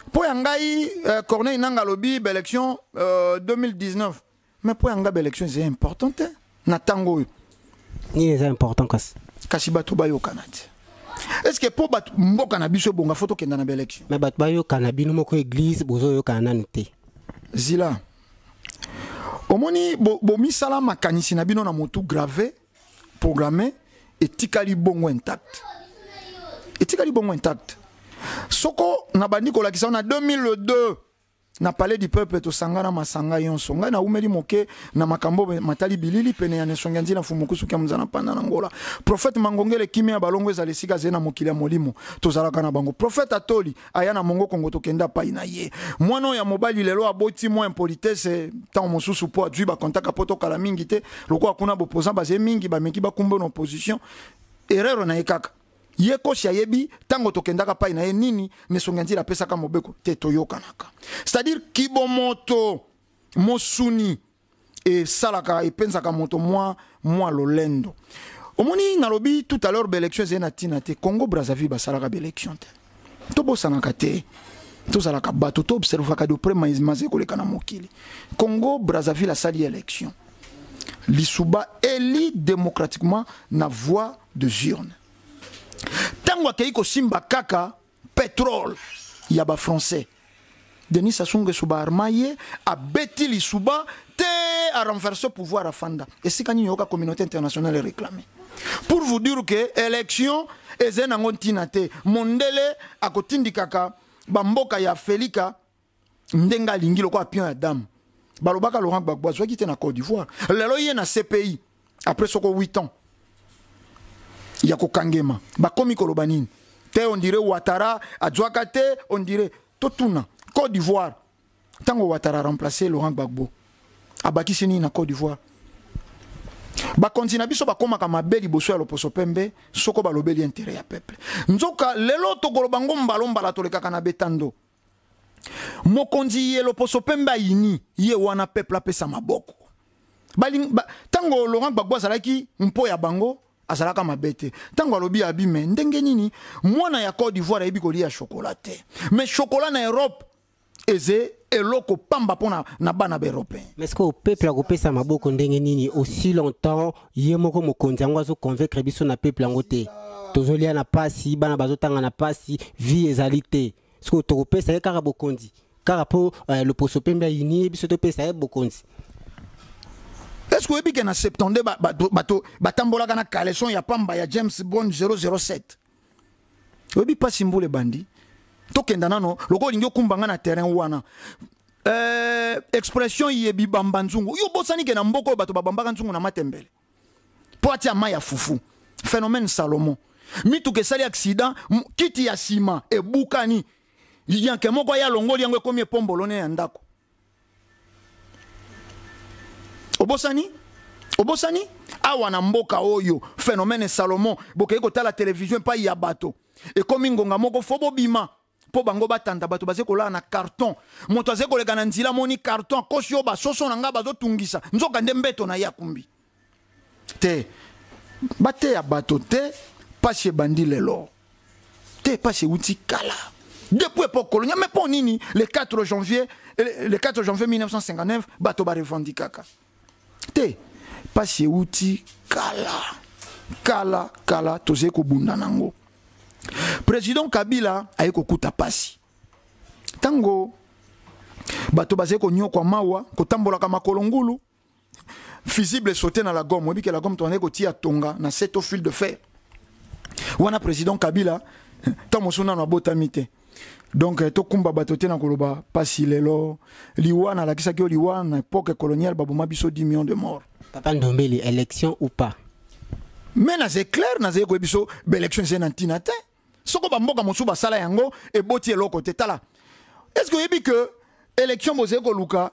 Mpo ya ngai, Corneille Nanga alobi baélection 2019, mais mpo ya ngai baélection eza important te na ntango oyo. Nini eza important kasi? Kasi bato bayokana te. Est ce que mpo bato mboka na biso ebonga, fo tokenda na baélection? Mais bato bayokana, bino moko église bozoyokana nanu te. Zila, omoni, bomisala bo makanisi na bino na motu grave programme etikali bongo intact, etikali bongo intact. Soko nabandi kolakisa na 2002 na Palais du Peuple, tosangana masanga nyonso. Ngai naumeli moke na makambo matali bilili pene ya nesongi ya nzila mfumukusuki ya mozana panda na Ngola. Prophète Mangongele, kimia ya balongo ezala esika azali na mokili ya molimo. Tozalaka na bango. Prophète Atoli aya na mongo Kongo, tokenda pai na ye. Mwana oyo ya mobali lelo aboti mwa impolitesse ntango mosusu mpo azwi bakontaka mpo tokala mingi te lokola kuna boposan bazali mingi, bameki bakumba na opposition. Erreur na ye kaka ye kosi ayebi ntango tokendaka pai na ye nini. Nesongi ya nzela apesaka mobeko te, toyokanaka. C'est-à-dire kibomoto mosuni esalaka, epenzaka moto mwa lolendo. Omoni, nalobi tout à l'heure baélection ezali na ntina te. Congo Brazzaville basalaka baélection te. Tobosanaka te, tozalaka bato toobservaka de près maze koleka na mokili. Congo Brazzaville asali élection, Lisuba élu démocratiquement na voie de urne. Ntango akei kosimba kaka pétrole ya bafrançais, Denis Sassou Nguesso baarma ye, abeti Lisuba te, arenverse pouvoir, afanda. Esika nini oyoka communauté internationale réclamé? Pour vous dire que élection eza nango ntina te. Mondele akotindikaka bamboka ya Afrika ndenge alingi, lokola pion ya dame. Balobaka Laurent Gbagbo azwaki te na Côte d'Ivoire. Lelo ye na CPI après soko 8 ans ya kokangema, bakomi koloba nini te? On dirait Ouattara azwaka te. On dirait totuna Côte d'Ivoire, ntango Ouattara remplacé Laurent Gbagbo, abakisi nini na Côte d'Ivoire? Bakonzi na biso bakomaka mabe liboso ya loposo pembe soko balobeli intérêt ya peuple. Nzoka lelo tokoloba ngo mbala tolekaka na betando. Mokonzi ye loposo pembe ayini ye wana, peuple apesa maboko. Ntango Laurent Gbagbo azalaki mpo ya bango, azalaka mabe te. Ntango alobi abi me ndenge nini mwana ya Côte d'Ivoire ayebi kolia chocolat te, mais chocolat na Europe eze eloko pamba mpo na bana baeuropéen? Mais est-ce que peuple akopesa maboko ndenge nini aussi longtemps ye moko mokonzi yango azoconvaincre biso na peuple yango te? Tozolia na pasi, bana bazotanga na pasi, vie ezali te. Soki tokopesa ye kaka bokonzi kaka mpo loposo pembe ayini ye, biso topesa ye bokonzi? Est Est ce que oyebi ke na 72 bato batambolaka na caleçon ya pamba ya James Bond 007? Oyebi mpasi mbula ebandi, tokenda nano lokola olingi okumba nga na terrain wana. Expression ye bibamba nzungu, yo bosani ke na mboka oyo bato babambaka nzungu na matembele mpo atia mai ya fufu. Phénomène Salomon, mituka esali accident, kiti ya nsima ebukani, yanke moko aya alongoli yango, ekomi epombolo ne ya ndako. Obosani, obosani awa na mboka oyo phénomène Salomon, bokei kotala télévision epai ya bato, ekomi ngonga moko fo bobima mpo bango batanda. Bato baze kolala na carton, moto aze koleka na nzela amoni carton, akosi oyo basoso na ngai bazotungisa, nzoka nde mbeto na ye akumbi te. Bateya bato te, pasi ebandi lelo te, pasi euti kala depuis époque coloniale. Mais mpo nini le 4 janvier, le 4 janvier 1959 bato barevendikaka te? Pasi euti kala kala kala, tozali kobunda nango. Président Kabila aye kokuta pasi ntango bato bazali konyokwa mawa, kotambolaka makolo ngulu, fusible sauté na la gomme. Oyebi ke la gomme tobandaki kotia tonga na se to fil de fer wana. Président Kabila ntango mosusu nano abotami te. Donc tokumba bato te na koloba pasi lelo. Liwa nalakisaki yo, liwa na époque coloniale baboma biso 10 millions de morts. Papa Ndombele, élection ou pas? Mais naza clair, nazali koyebi biso baélection ezali na ntina te. Soko bamboka mosusu basala yango, eboti eloko te. Tala, est ce que oyebi ke élection bozali koluka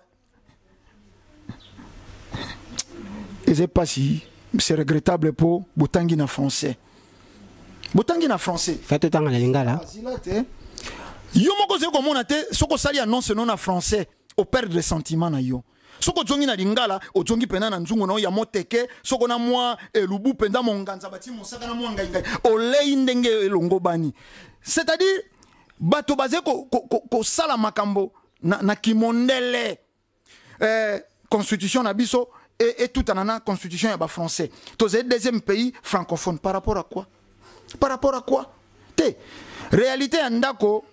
eza mpasi? C'est regrettable mpo botangi na français, botangi na français. Fa totanga na lingala. Azila te, yo moko ozali komona te. Soki osali annonce no na français, operdre sentiment na yo. Soki ozongi na lingala, ozongi mpenza na nzungu na yo ya moteke, soko na mwa elubu mpenza monganza bati mosaka na mwa ngaingai, olei ndenge elongo bani. C'est-à-dire bato bazali kosala makambo na kimondele. Constitution na biso etutana na constitution ya bafrançais. Tozali deuxième pays francophone par rapport à quoi? Par rapport à quoi? Te, réalité ya ndako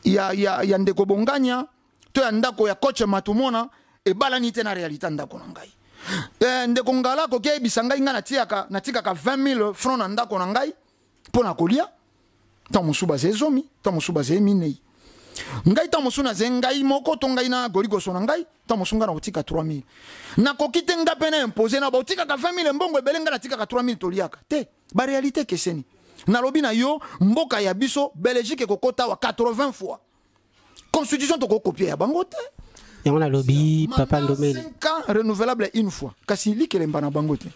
ya ndeko Bonganya to ya ndako ya coach Matumona ebalani te na réalité ya ndako na ngai. Ndeko Ngala akoki ayebisa ngai, ngai natikaka 20 000 francs na ndako na ngai mpo na kolia. Ntango mosusu bazali 10, ntango mosusu bazali minei. Ngai ntango mosusu nazali ngai moko to ngai na goligoso na ngai, ntango mosusu ngai nakotika 3 000. Nakoki te nga mpe na impose na baotikaka 20 000, mbongo ebele, ngai natikaka 3 000, toliaka te. Baréalité ekeseni. Nalobi na yo, mboka ya biso Belgique ekokota awa 80 fois. Constitution tokokopie ya bango te. Yango nalobi, papa Ndombele. 5 ans renouvelable une fois, kasi likelemba na bango te.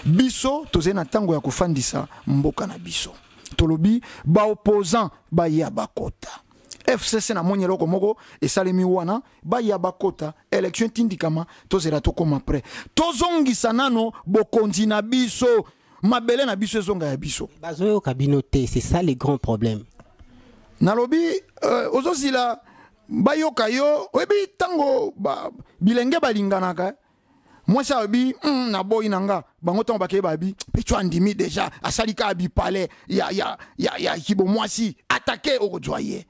Biso tozali na ntango ya kofandisa mboka na biso. Tolobi baopposant baya bakota. FCC namoni eloko moko esalemi wana, baya bakota élection etindikama, tozela tokóma prêt, tozongisa nano bokonzi na biso, mabele na biso ezonga ya biso. Bazoyoka bino te, c'est ça le grand problème. Nalobi ozozila bayoka yo. Oyebi ntango bilenge balinganaka, mwasi alobi naboyi na nga. Bango ntango bakei, babi mpe tyo andimi déjà, asali kaka bipale ya kibo mwasi atake, okozwa ye.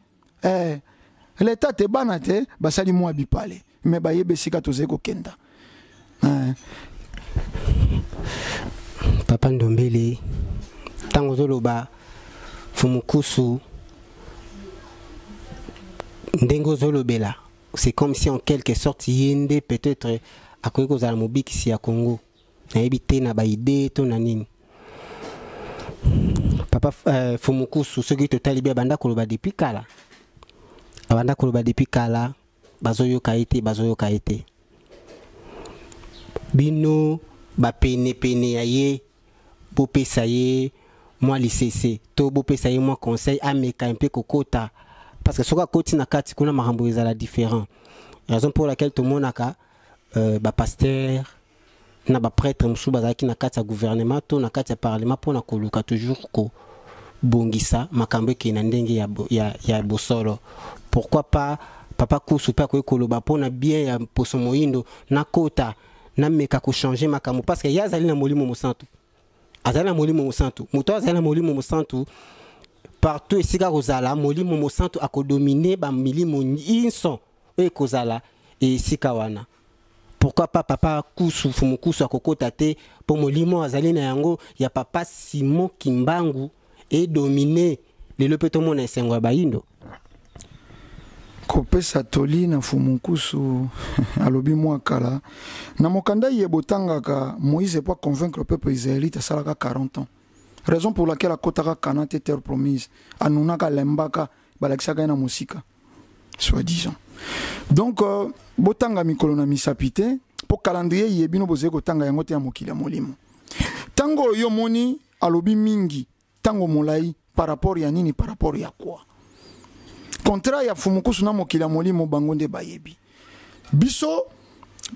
Leta te, bana te basali mwa bipale, me bayebi esika tozali kokenda. Papa Ndombele, ntango ozoloba Fumukusu, ndenge ozolobela, c'est comme si en quelque sorte ye nde peut-être akoki kozala mobikisi ya Congo. Nayebi te na baide to na nini. Papa Fumukusu, soki totali be, abanda koloba depuis kala, abanda koloba depuis kala, bazoyoka ye te, bazoyoka ye te. Bino bapenepene ya ye, bopesa ye mwa lisese to bopesa ye mwa conseil, ameka mpe kokota, parce que soki akoti na kati kuna, makambo ezala différent. Raison pour laquelle tomonaka bapasteur na baprêtre mosusu bazalaki na kati ya gouvernement to na kati ya parlement mpona koluka toujours kobongisa makambo ekende na ndenge ya bosolo. Pourquoi pas papa Kusu mpe akoki koloba mpona bien ya poso moyindo, nakota, nameka kochange makambo, parce que ye azali na Molimo Mosantu, azali na Molimo Mosantu. Moto azali na Molimo Mosantu, partout esika kozala Molimo Mosantu akodomine bamilimo nyonso oyo ekozala esika wana. Pourquoi Pourquoi pas papa Kusu, Mfumu Kusu akokota te mpo molimo azali na yango ya papa Simon Kimbangu edomine lelo mpe tomona esengo ya bayindo? Kopesa toli na Mfumu Nkusu alobi mwa kala na mokanda ye botangaka Moïse po convaincre peuple israélite asalaka 40 ans, raison pour laquelle akotaka Canaan te, terre promise, anunaka, alembaka, balakisaka ye na mosika, soi-disant. Donc botanga mikolo na misapi te mpo calendrier ye bino bozali kotanga yango te ya mokili ya molimo. Ntango oyo omoni alobi mingi ntango molai par rapport ya nini, par rapport ya quoi? Contrat ya Fumukusu na mokili ya molimo, bango nde bayebi. Biso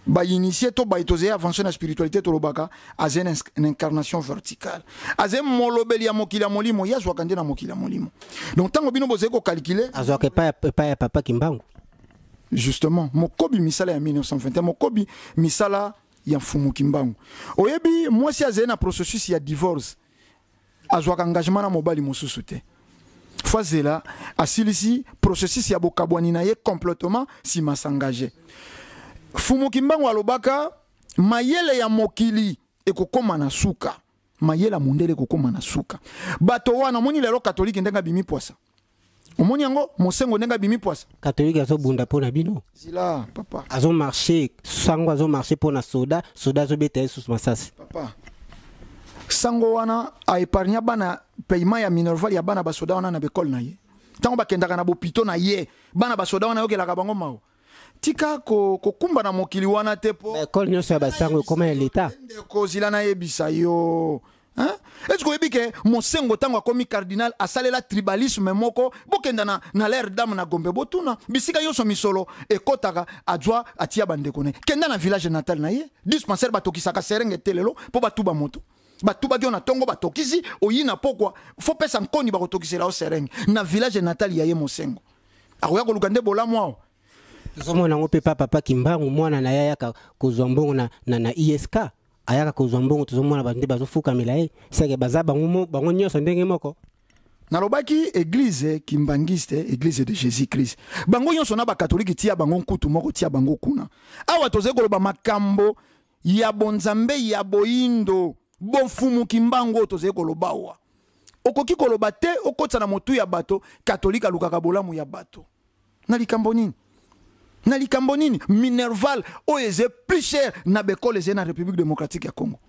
bainitié to baye tozali avance na spiritualité, tolobaka aza na incarnation verticale, aza molobeli ya mokili ya molimo, ye azwaka nde na mokili ya molimo. Donc ntango bino bozali kocalculer, azwaka epai ya papa Kimbangu. Justement, mokobi misala ya 1921, mokobi misala ya Mfumu Kimbangu. Oyebi, mwasi azali na processus ya divorce azwaka engagement na mobali mosusu te, fazela asilisi processus ya bokabwani na ye complètement, nsima s'engage. Fumu Kimbangu alobaka mayele ya mokili ekokóma na suka, mayele ya mondele ekokóma na suka. Bato wana omoni lelo, katolike ndenge abimi pwasa, omoni yango, mosengo ndenge abimi pwasa. Katolike azobunda mpo na bino. Zila, papa. Azomarche, sango azomarche mpo na soda, soda azobeta ye susu masasi. Papa, sango wana aépargna bana paiement ya minerval ya bana basoda wana na bekole na ye. Ntango bakendaka na bopito na ye, bana basoda wana ayokelaka bango mawa. Tika kokumba na mokili wana te mpo Baekole nyonso ya basango ekoma ya leta. Ndeko, zila nayebisa yo. Hein? Est-ce que oyebi ke mosengo ntango akomi cardinal asalela tribalisme moko? Bokenda na l'air dame na Gombe, botuna bisika nyonso misolo ekɔtaka, azwa atia bandeko na ye. Kenda na village natal na ye, dispensaire batokisaka serenge te lelo mpo batuba moto, batubaki yo na ntongo, batokisi oyi na pokwa, fo pesa nkoni bakotokisela yo serenge na village natal ya ye. Mosengo akoya koluka nde bolamu awa? Tozomona yango mpe pa papa Kimbangu, mwana na ye ayaka kozwa mbongo na ISK, ayaka kozwa mbongo, tozomona bato nde bazofukamela ye. Seke baza bango, bango nyonso ndenge moko. Nalobaki église kimbangiste, église de Jésus Christ, bango nyonso na bakatolike, tia bango nkutu moko, tia bango kuna. Awa tozali koloba makambo ya bonzambe ya boyindo, bofumu Kimbangu oyo tozali koloba awa. Okoki koloba te, okotisa na motu ya bato katolike alukaka bolamu ya bato na likambo nini? Na likambo nini? Minerval oyo eza plus cher na bekole eza na République démocratique ya Congo,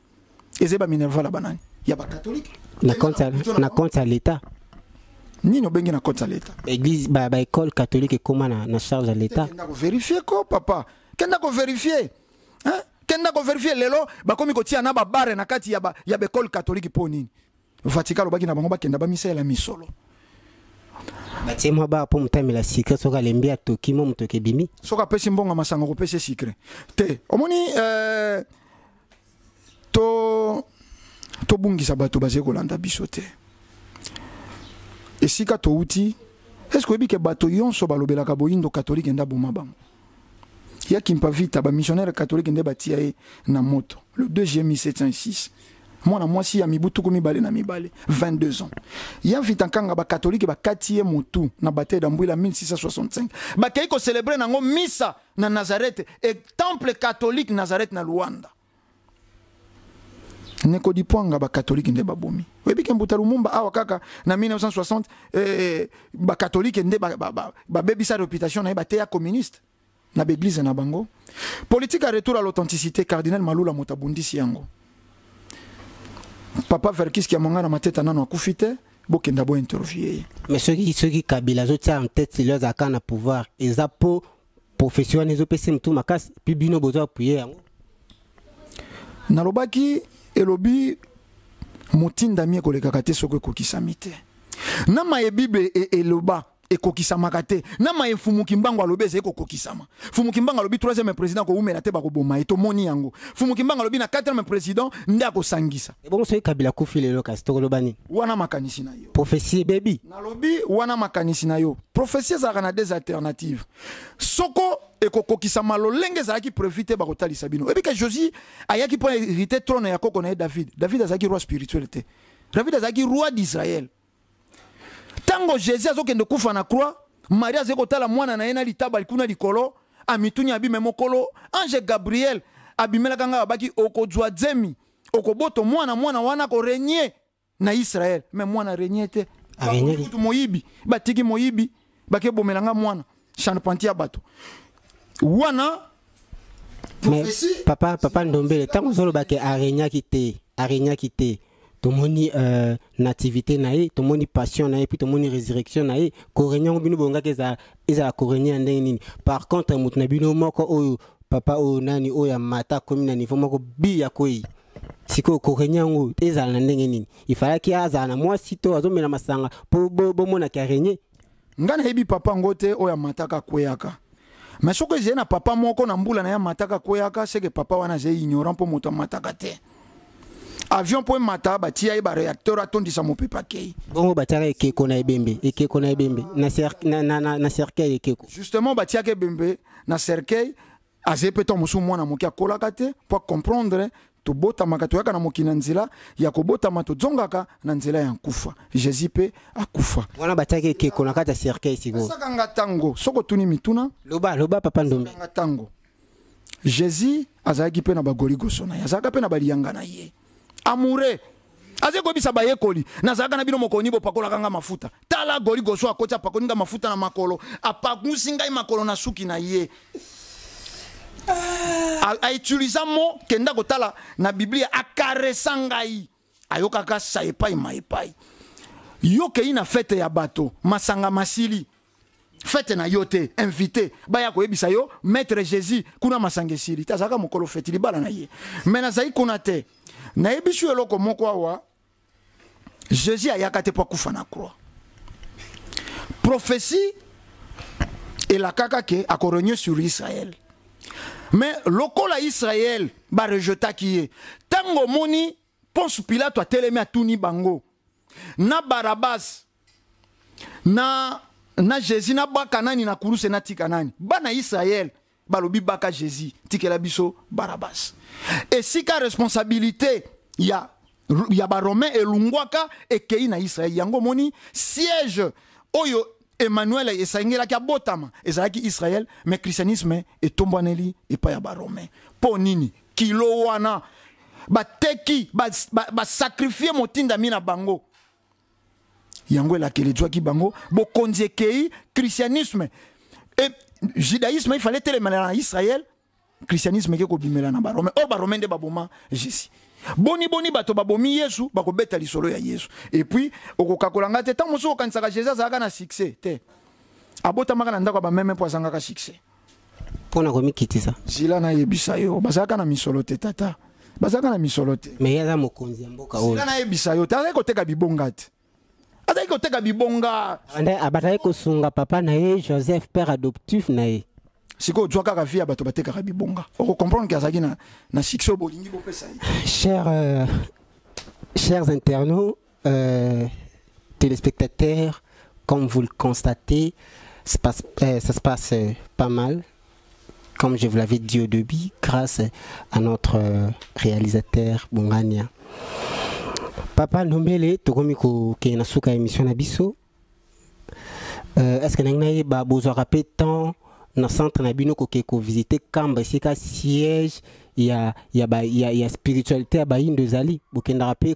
eza baminerval ya banani? Ya bakatolike. Na compte ya l'état. Nini obengi na compte ya l'état? Église, baécole catholique ekóma na charge ya l'état. Kenda kovérifier ko, papa, kenda kovérifier, hein? Kenda kovérifier. Lelo bakomi kotia na babare na kati ya baekole catholique. Mpo nini? Vatican alobaki na bango bakenda bamisalela misolo. Batie mwa bar mpo moto amela sucre, soki alembi atoki mo motoki ebimi. Soki apesi mbongo masanga, kopesa sucre te. Omoni, to tobungisa bato bazali kolanda biso te esika touti. Est-ce oyebi ke bato nyonso balobelaka boyindo, katolike nde aboma bango? Ya Kimpa Vita, bamissionnaire catholique nde batia ye na moto le 2 juillet 1706, mwana mwasi ya mibu 22, 22 ans. Ya Vita Nkanga, bakatolike bakati ye motu na bataille d'Ambwila 1665. Bakei kocélébrer nango misa na Nazareth e temple catholique Nazareth na Luanda. Neko Dipwanga, bakatolike nde babomi. Oyebi ke Mbuta Lumumba awa kaka na 1960, bakatolike nde babebisa réputation na ye, bateya communiste na baeglise na bango. Politique ya retour à l'authenticité, cardinal Malula moto abundisi yango. Papa Verkis Kiamwanga na Mateta nano akufi te, bokenda bointerview ye. Mais soki Kabila azotia en tête lelo azalaka na pouvoir, eza mpo prophétie wana ezopesa motu makasi, mpe bino bozo appuyer yango. Nalobaki elobi motindami ekolekaka te soki ekokisami te. Na maye Bible eloba ekokisamaka te, na maye Mfumu Kimbangu alobi ezali kokokisama. Mfumu Kimbangu alobi troisième président akowumela te, bakoboma ye, tomoni yango. Mfumu Kimbangu alobi na quatrième président nde akosangisa. Ebongo soki Kabila akufi lelo, kasi tokoloba nini? Wana makanisi na yo. Prophétie ebebi. Nalobi wana makanisi na yo. Prophétie ezalaka na des alternatives. Soko ekokokisama lolenge ezalaki prévu te, bakotalisa bino. Oyebi ke Josi ayaki mpo hériter trône ya koko na ye David. David azalaki roi spirituel te, David azalaki roi d'Israël. Ntango Jésus azokende kufa na croix, Marie azali kotala mwana na ye na litaba kuna likolo, amituni abime mokolo ange Gabriel. abimelaka ngai, abaki okozwa zemi, okoboto mwana, mwana wana korégner na Israel. Mais mwana régner te. Aregnaki. Kutu moyibi, batiki moyibi, bakebomela nga mwana charpentier ya bato wana. Mais Prophétie. papa Ndombele, ntango ozolobake aregnaki te, aregnaki te, tomoni nativité na ye, tomoni passion na ye, puis tomoni résurrection na ye. Korégner yango, bino bongaki ezala korégner ya ndenge nini? Par contre, moto na bino moko oyo, papa oyo nani oyo amata, akomi na niveau moko bi ya kwei. Sikoyo korégner yango ezala na ndenge nini? Ifalaki azala na mwasi to azomela masanga mpo bomonaki arégner? Ngai nayebi papa yango te oyo amataka akweyaka. Mais soki ezali na papa moko na mbula na ye amataka akweyaka, seke papa wana azali ignorant, mpo moto amataka te. Avion mpo emata, batia ye baréacteur, atondisa mopepe, akei. Bongo batiaka ekeko na ebembe, ekeko na ebembe na cercueil, ekeko. Justement, batiaka ebembe na cercueil, azali mpe ntango mosusu mwana moke, akolaka te mpo acomprendre. Tobotamaka, toyaka na mokili na nzela ya kobotama, tozongaka na nzela ya nkufa. Jésus mpe akufa. Wana batiaki ekeko na kati ya cercueil sikoyo. Esaka nga ntango soki otuni mituna. Loba, loba, papa Ndombe. Nga ntango Jésus azalaki mpe na bagoligoso na ye, azalaka mpe na baliyanga na ye amoure, azali koyebisa bayekoli: "Nazalaka na bino mokoni, bopakolaka nga mafuta. Tala goligoso akoti, apakoli nga mafuta na makolo, apakusi ngai makolo na suki na ye." Autiliza mo kenda kotala na Biblia, akaresa ngai, ayokaka sa epai ma epai. Yo kei na fête ya bato, masanga masili, fête na yo te, invité baya koyebisa yo: "Maître Jésus, kuna masanga esili te." Azalaka mokolo fête libala na ye, mais nazali kuna te. Nayebisi yo eloko moko awa: Jésus ayaka te mpo akufa na croix. Prophétie elakaka ke akorégner sur Israël, mais lokola Israël barejetaki ye, ntango omoni Ponce Pilato atelemi, atuni bango: "Na Barabas na Jésus, nabwaka nani na kuruse, natika nani?" Bana Israele balobi: "Baka Jésus, tikela biso Barabas." Esika responsabilité ya Baromain elungwaka, ekei na Israele. Yango omoni siège oyo Emmanuel esengelaki abotama ezalaki Israel, mais christianisme etombwaneli epai ya Baromain. Mpo nini? Kilo wana bateki, basacrifier ba motindami na bango. Yango elakeli ezwaki bango bokonzi, ekei christianisme e judaïsme. Ifale telemela na Israel, christianisme eke kobimela na Baromain. Oyo Baromain nde baboma Jésus. Boni boni bato babomi Yesu bakobeta lisolo ya Yesu? Et puis okokakola nga te. Ntango mosusu okanisaka Jésus azalaka na succès te. Abotamaka na ndako ya bameme mpo azangaka succès. Mpo na komikitisa. Zila nayebisa yo, bazalaka na misolo te, tata, bazalaka na misolo te. Mais ye aza mokonzi ya mboka oyo. Zila nayebisa yo te, azalaki koteka bibonga te, azalaki koteka bibonga. Abandaki kosunga papa na ye Joseph, père adoptif na ye. Sikoyo ozwa kaka vie ya bato batekaka bibonga, okocomprendre ke azalaki na succès oyo bolingi bopesa ye. Chers internautes, téléspectateurs, comme vous le constatez, ça se passe pas mal. Comme je vous l'avais dit au début, grâce à notre réalisateur Bongania. Papa Ndombele, tokomi kokende na suka ya émission na biso. Est-ce que ndenge nayeba, bozwaka mpe temps na centre na bino koke kovisiter Kamba, esika siège ya spiritualité ya bayindo ezali? Bokendaka mpe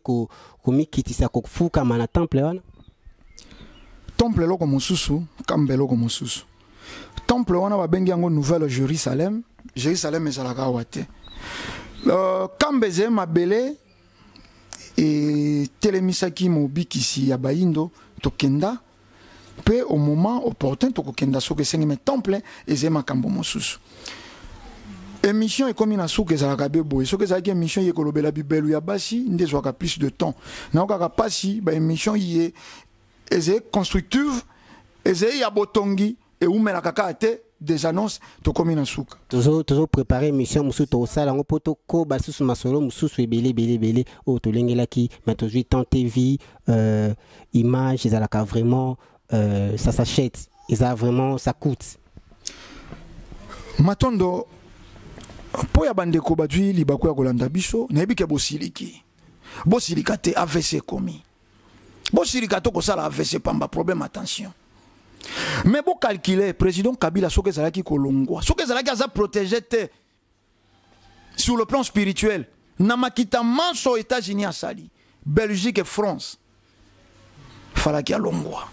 komikitisa, kofukama na temple wana? Temple eloko mosusu, Kamba eloko mosusu. Temple wana babengi yango Nouvelle Jérusalem. Jérusalem ezalaka awa te. Kamba ezali mabele etelemisaki mobikisi ya bayindo. Tokenda mpe au moment opportun, tokokenda soki esengi. Mais temple ezali makambo mosusu. Émission ekomi na suka, ezalaka be boye. Soki ezalaki émission ye kolobela bibelu ya basi nde ezwaka plus de temps. Naokaka mpasi, baémission ye ezali constructive, ezali ya botongi, ewumelaka kaka te. Des annonces, tokomi na suka. Tozo préparer émission mosusu, tokosala yango mpo tokoba lisusu masolo mosusu ebele ebele ebele oyo tolengelaki, mais tozwi temps tv. Image ezalaka vraiment, ça s'achète, eza vraiment, ça coûte. Matondo mpo ya bandeko bazwi libaku ya kolanda biso. Nayebi ke bosiliki, bosilika te. AVC ekomi, bosilika to kosala AVC pamba, problème attention. Mais bocalculer président Kabila, soki ezalaki kolongwa, soki ezalaki aza protégé te. Sur le plan spirituel, na makita manso États-Unis asali, Belgique et France, falaki alongwa.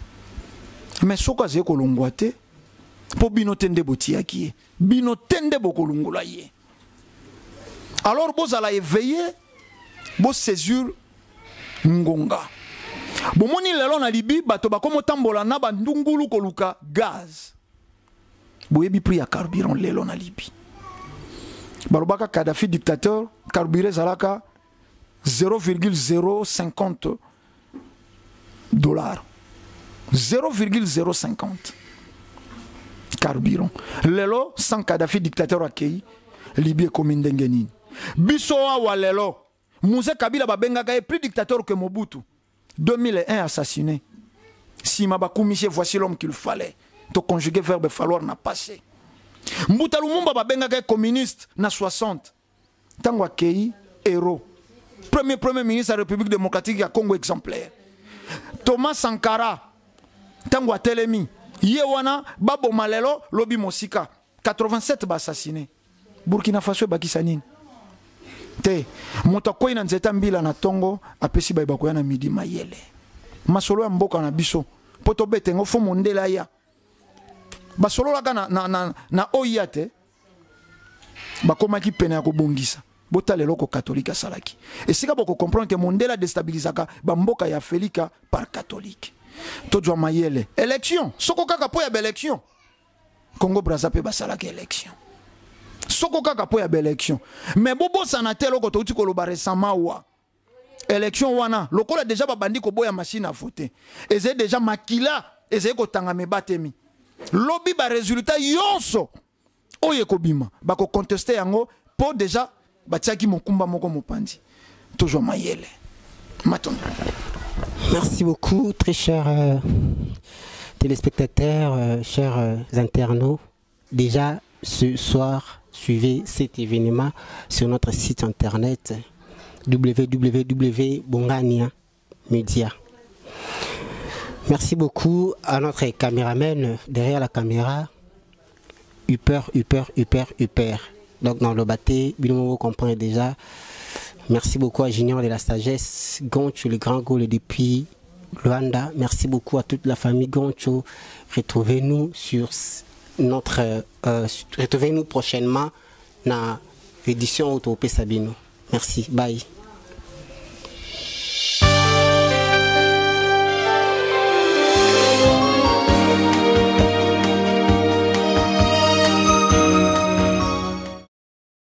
Mais soki azali kolongwa te, mpo bino te nde botiaki ye, bino te nde bokolongola ye. Alors bozala éveillé, bosaisir ngonga. Bomoni lelo na Libye bato bakomotambola na bandungulu koluka gaz. Boyebi prix ya carburant lelo na Libye. Balobaka Kadhafi dictateur, carburant ezalaka 0,050 dollars. 0,050 carburant. Lelo sans Kadhafi dictateur akei, Libye ekomi ndenge nini? Biso awa lelo Mzee Kabila babengaka ye plus dictateur que Mobutu. 2001 assassiné. Sima bakumisi, voici l'homme qu'il fallait. To conjuguer verbe falloir na passé. Mbuta Lumumba babengaka ye communiste na 60. Tango akei héros. Premier ministre de la République démocratique ya Congo exemplaire. Thomas Sankara tango atelemi ye wana baboma lelo lobi mosika 87 ba assassiné. Burkina Faso ebakisa nini? Te moto akwei na nzete mbila na tongo apesi baye bakoya na midi mayele. Masolo ya mboka na biso po tobete ngo fo mondele aya. Basololaka na oya te, bakomaki pene ya kobongisa. Botala eloko catholique asalaki. Esika boko comprendre que mondele adestabilisaka bamboka ya Afrika par catholique. Tozwa mayele. Élection, soko kaka po ya ba élection. Congo Brazza pe basalaka élection. Soko kaka po ya ba élection. Mais bobosana te eloko touti koloba récemment wa. Élection wana lokola déjà babandi koboya machine à voter. Ezali déjà makila ezali kotanga mebatemi. Lobi ba résultat yonso oyo ekobima bakoconteste yango po déjà batiaki mokumba moko mopanzi. Tozwa mayele. Matondo. Merci beaucoup, très chers téléspectateurs, chers internautes. Déjà, ce soir, suivez cet événement sur notre site internet www.bongania Media. Merci beaucoup à notre caméraman derrière la caméra, Huper, Huper, Huper, Huper. Donc dans le bâté, vous comprenez déjà. Merci beaucoup à Junior de la Sagesse, Goncho, le grand goal depuis Luanda. Merci beaucoup à toute la famille Goncho. Retrouvez-nous sur notre, retrouvez-nous prochainement dans l'édition Autopé Sabino. Merci. Bye.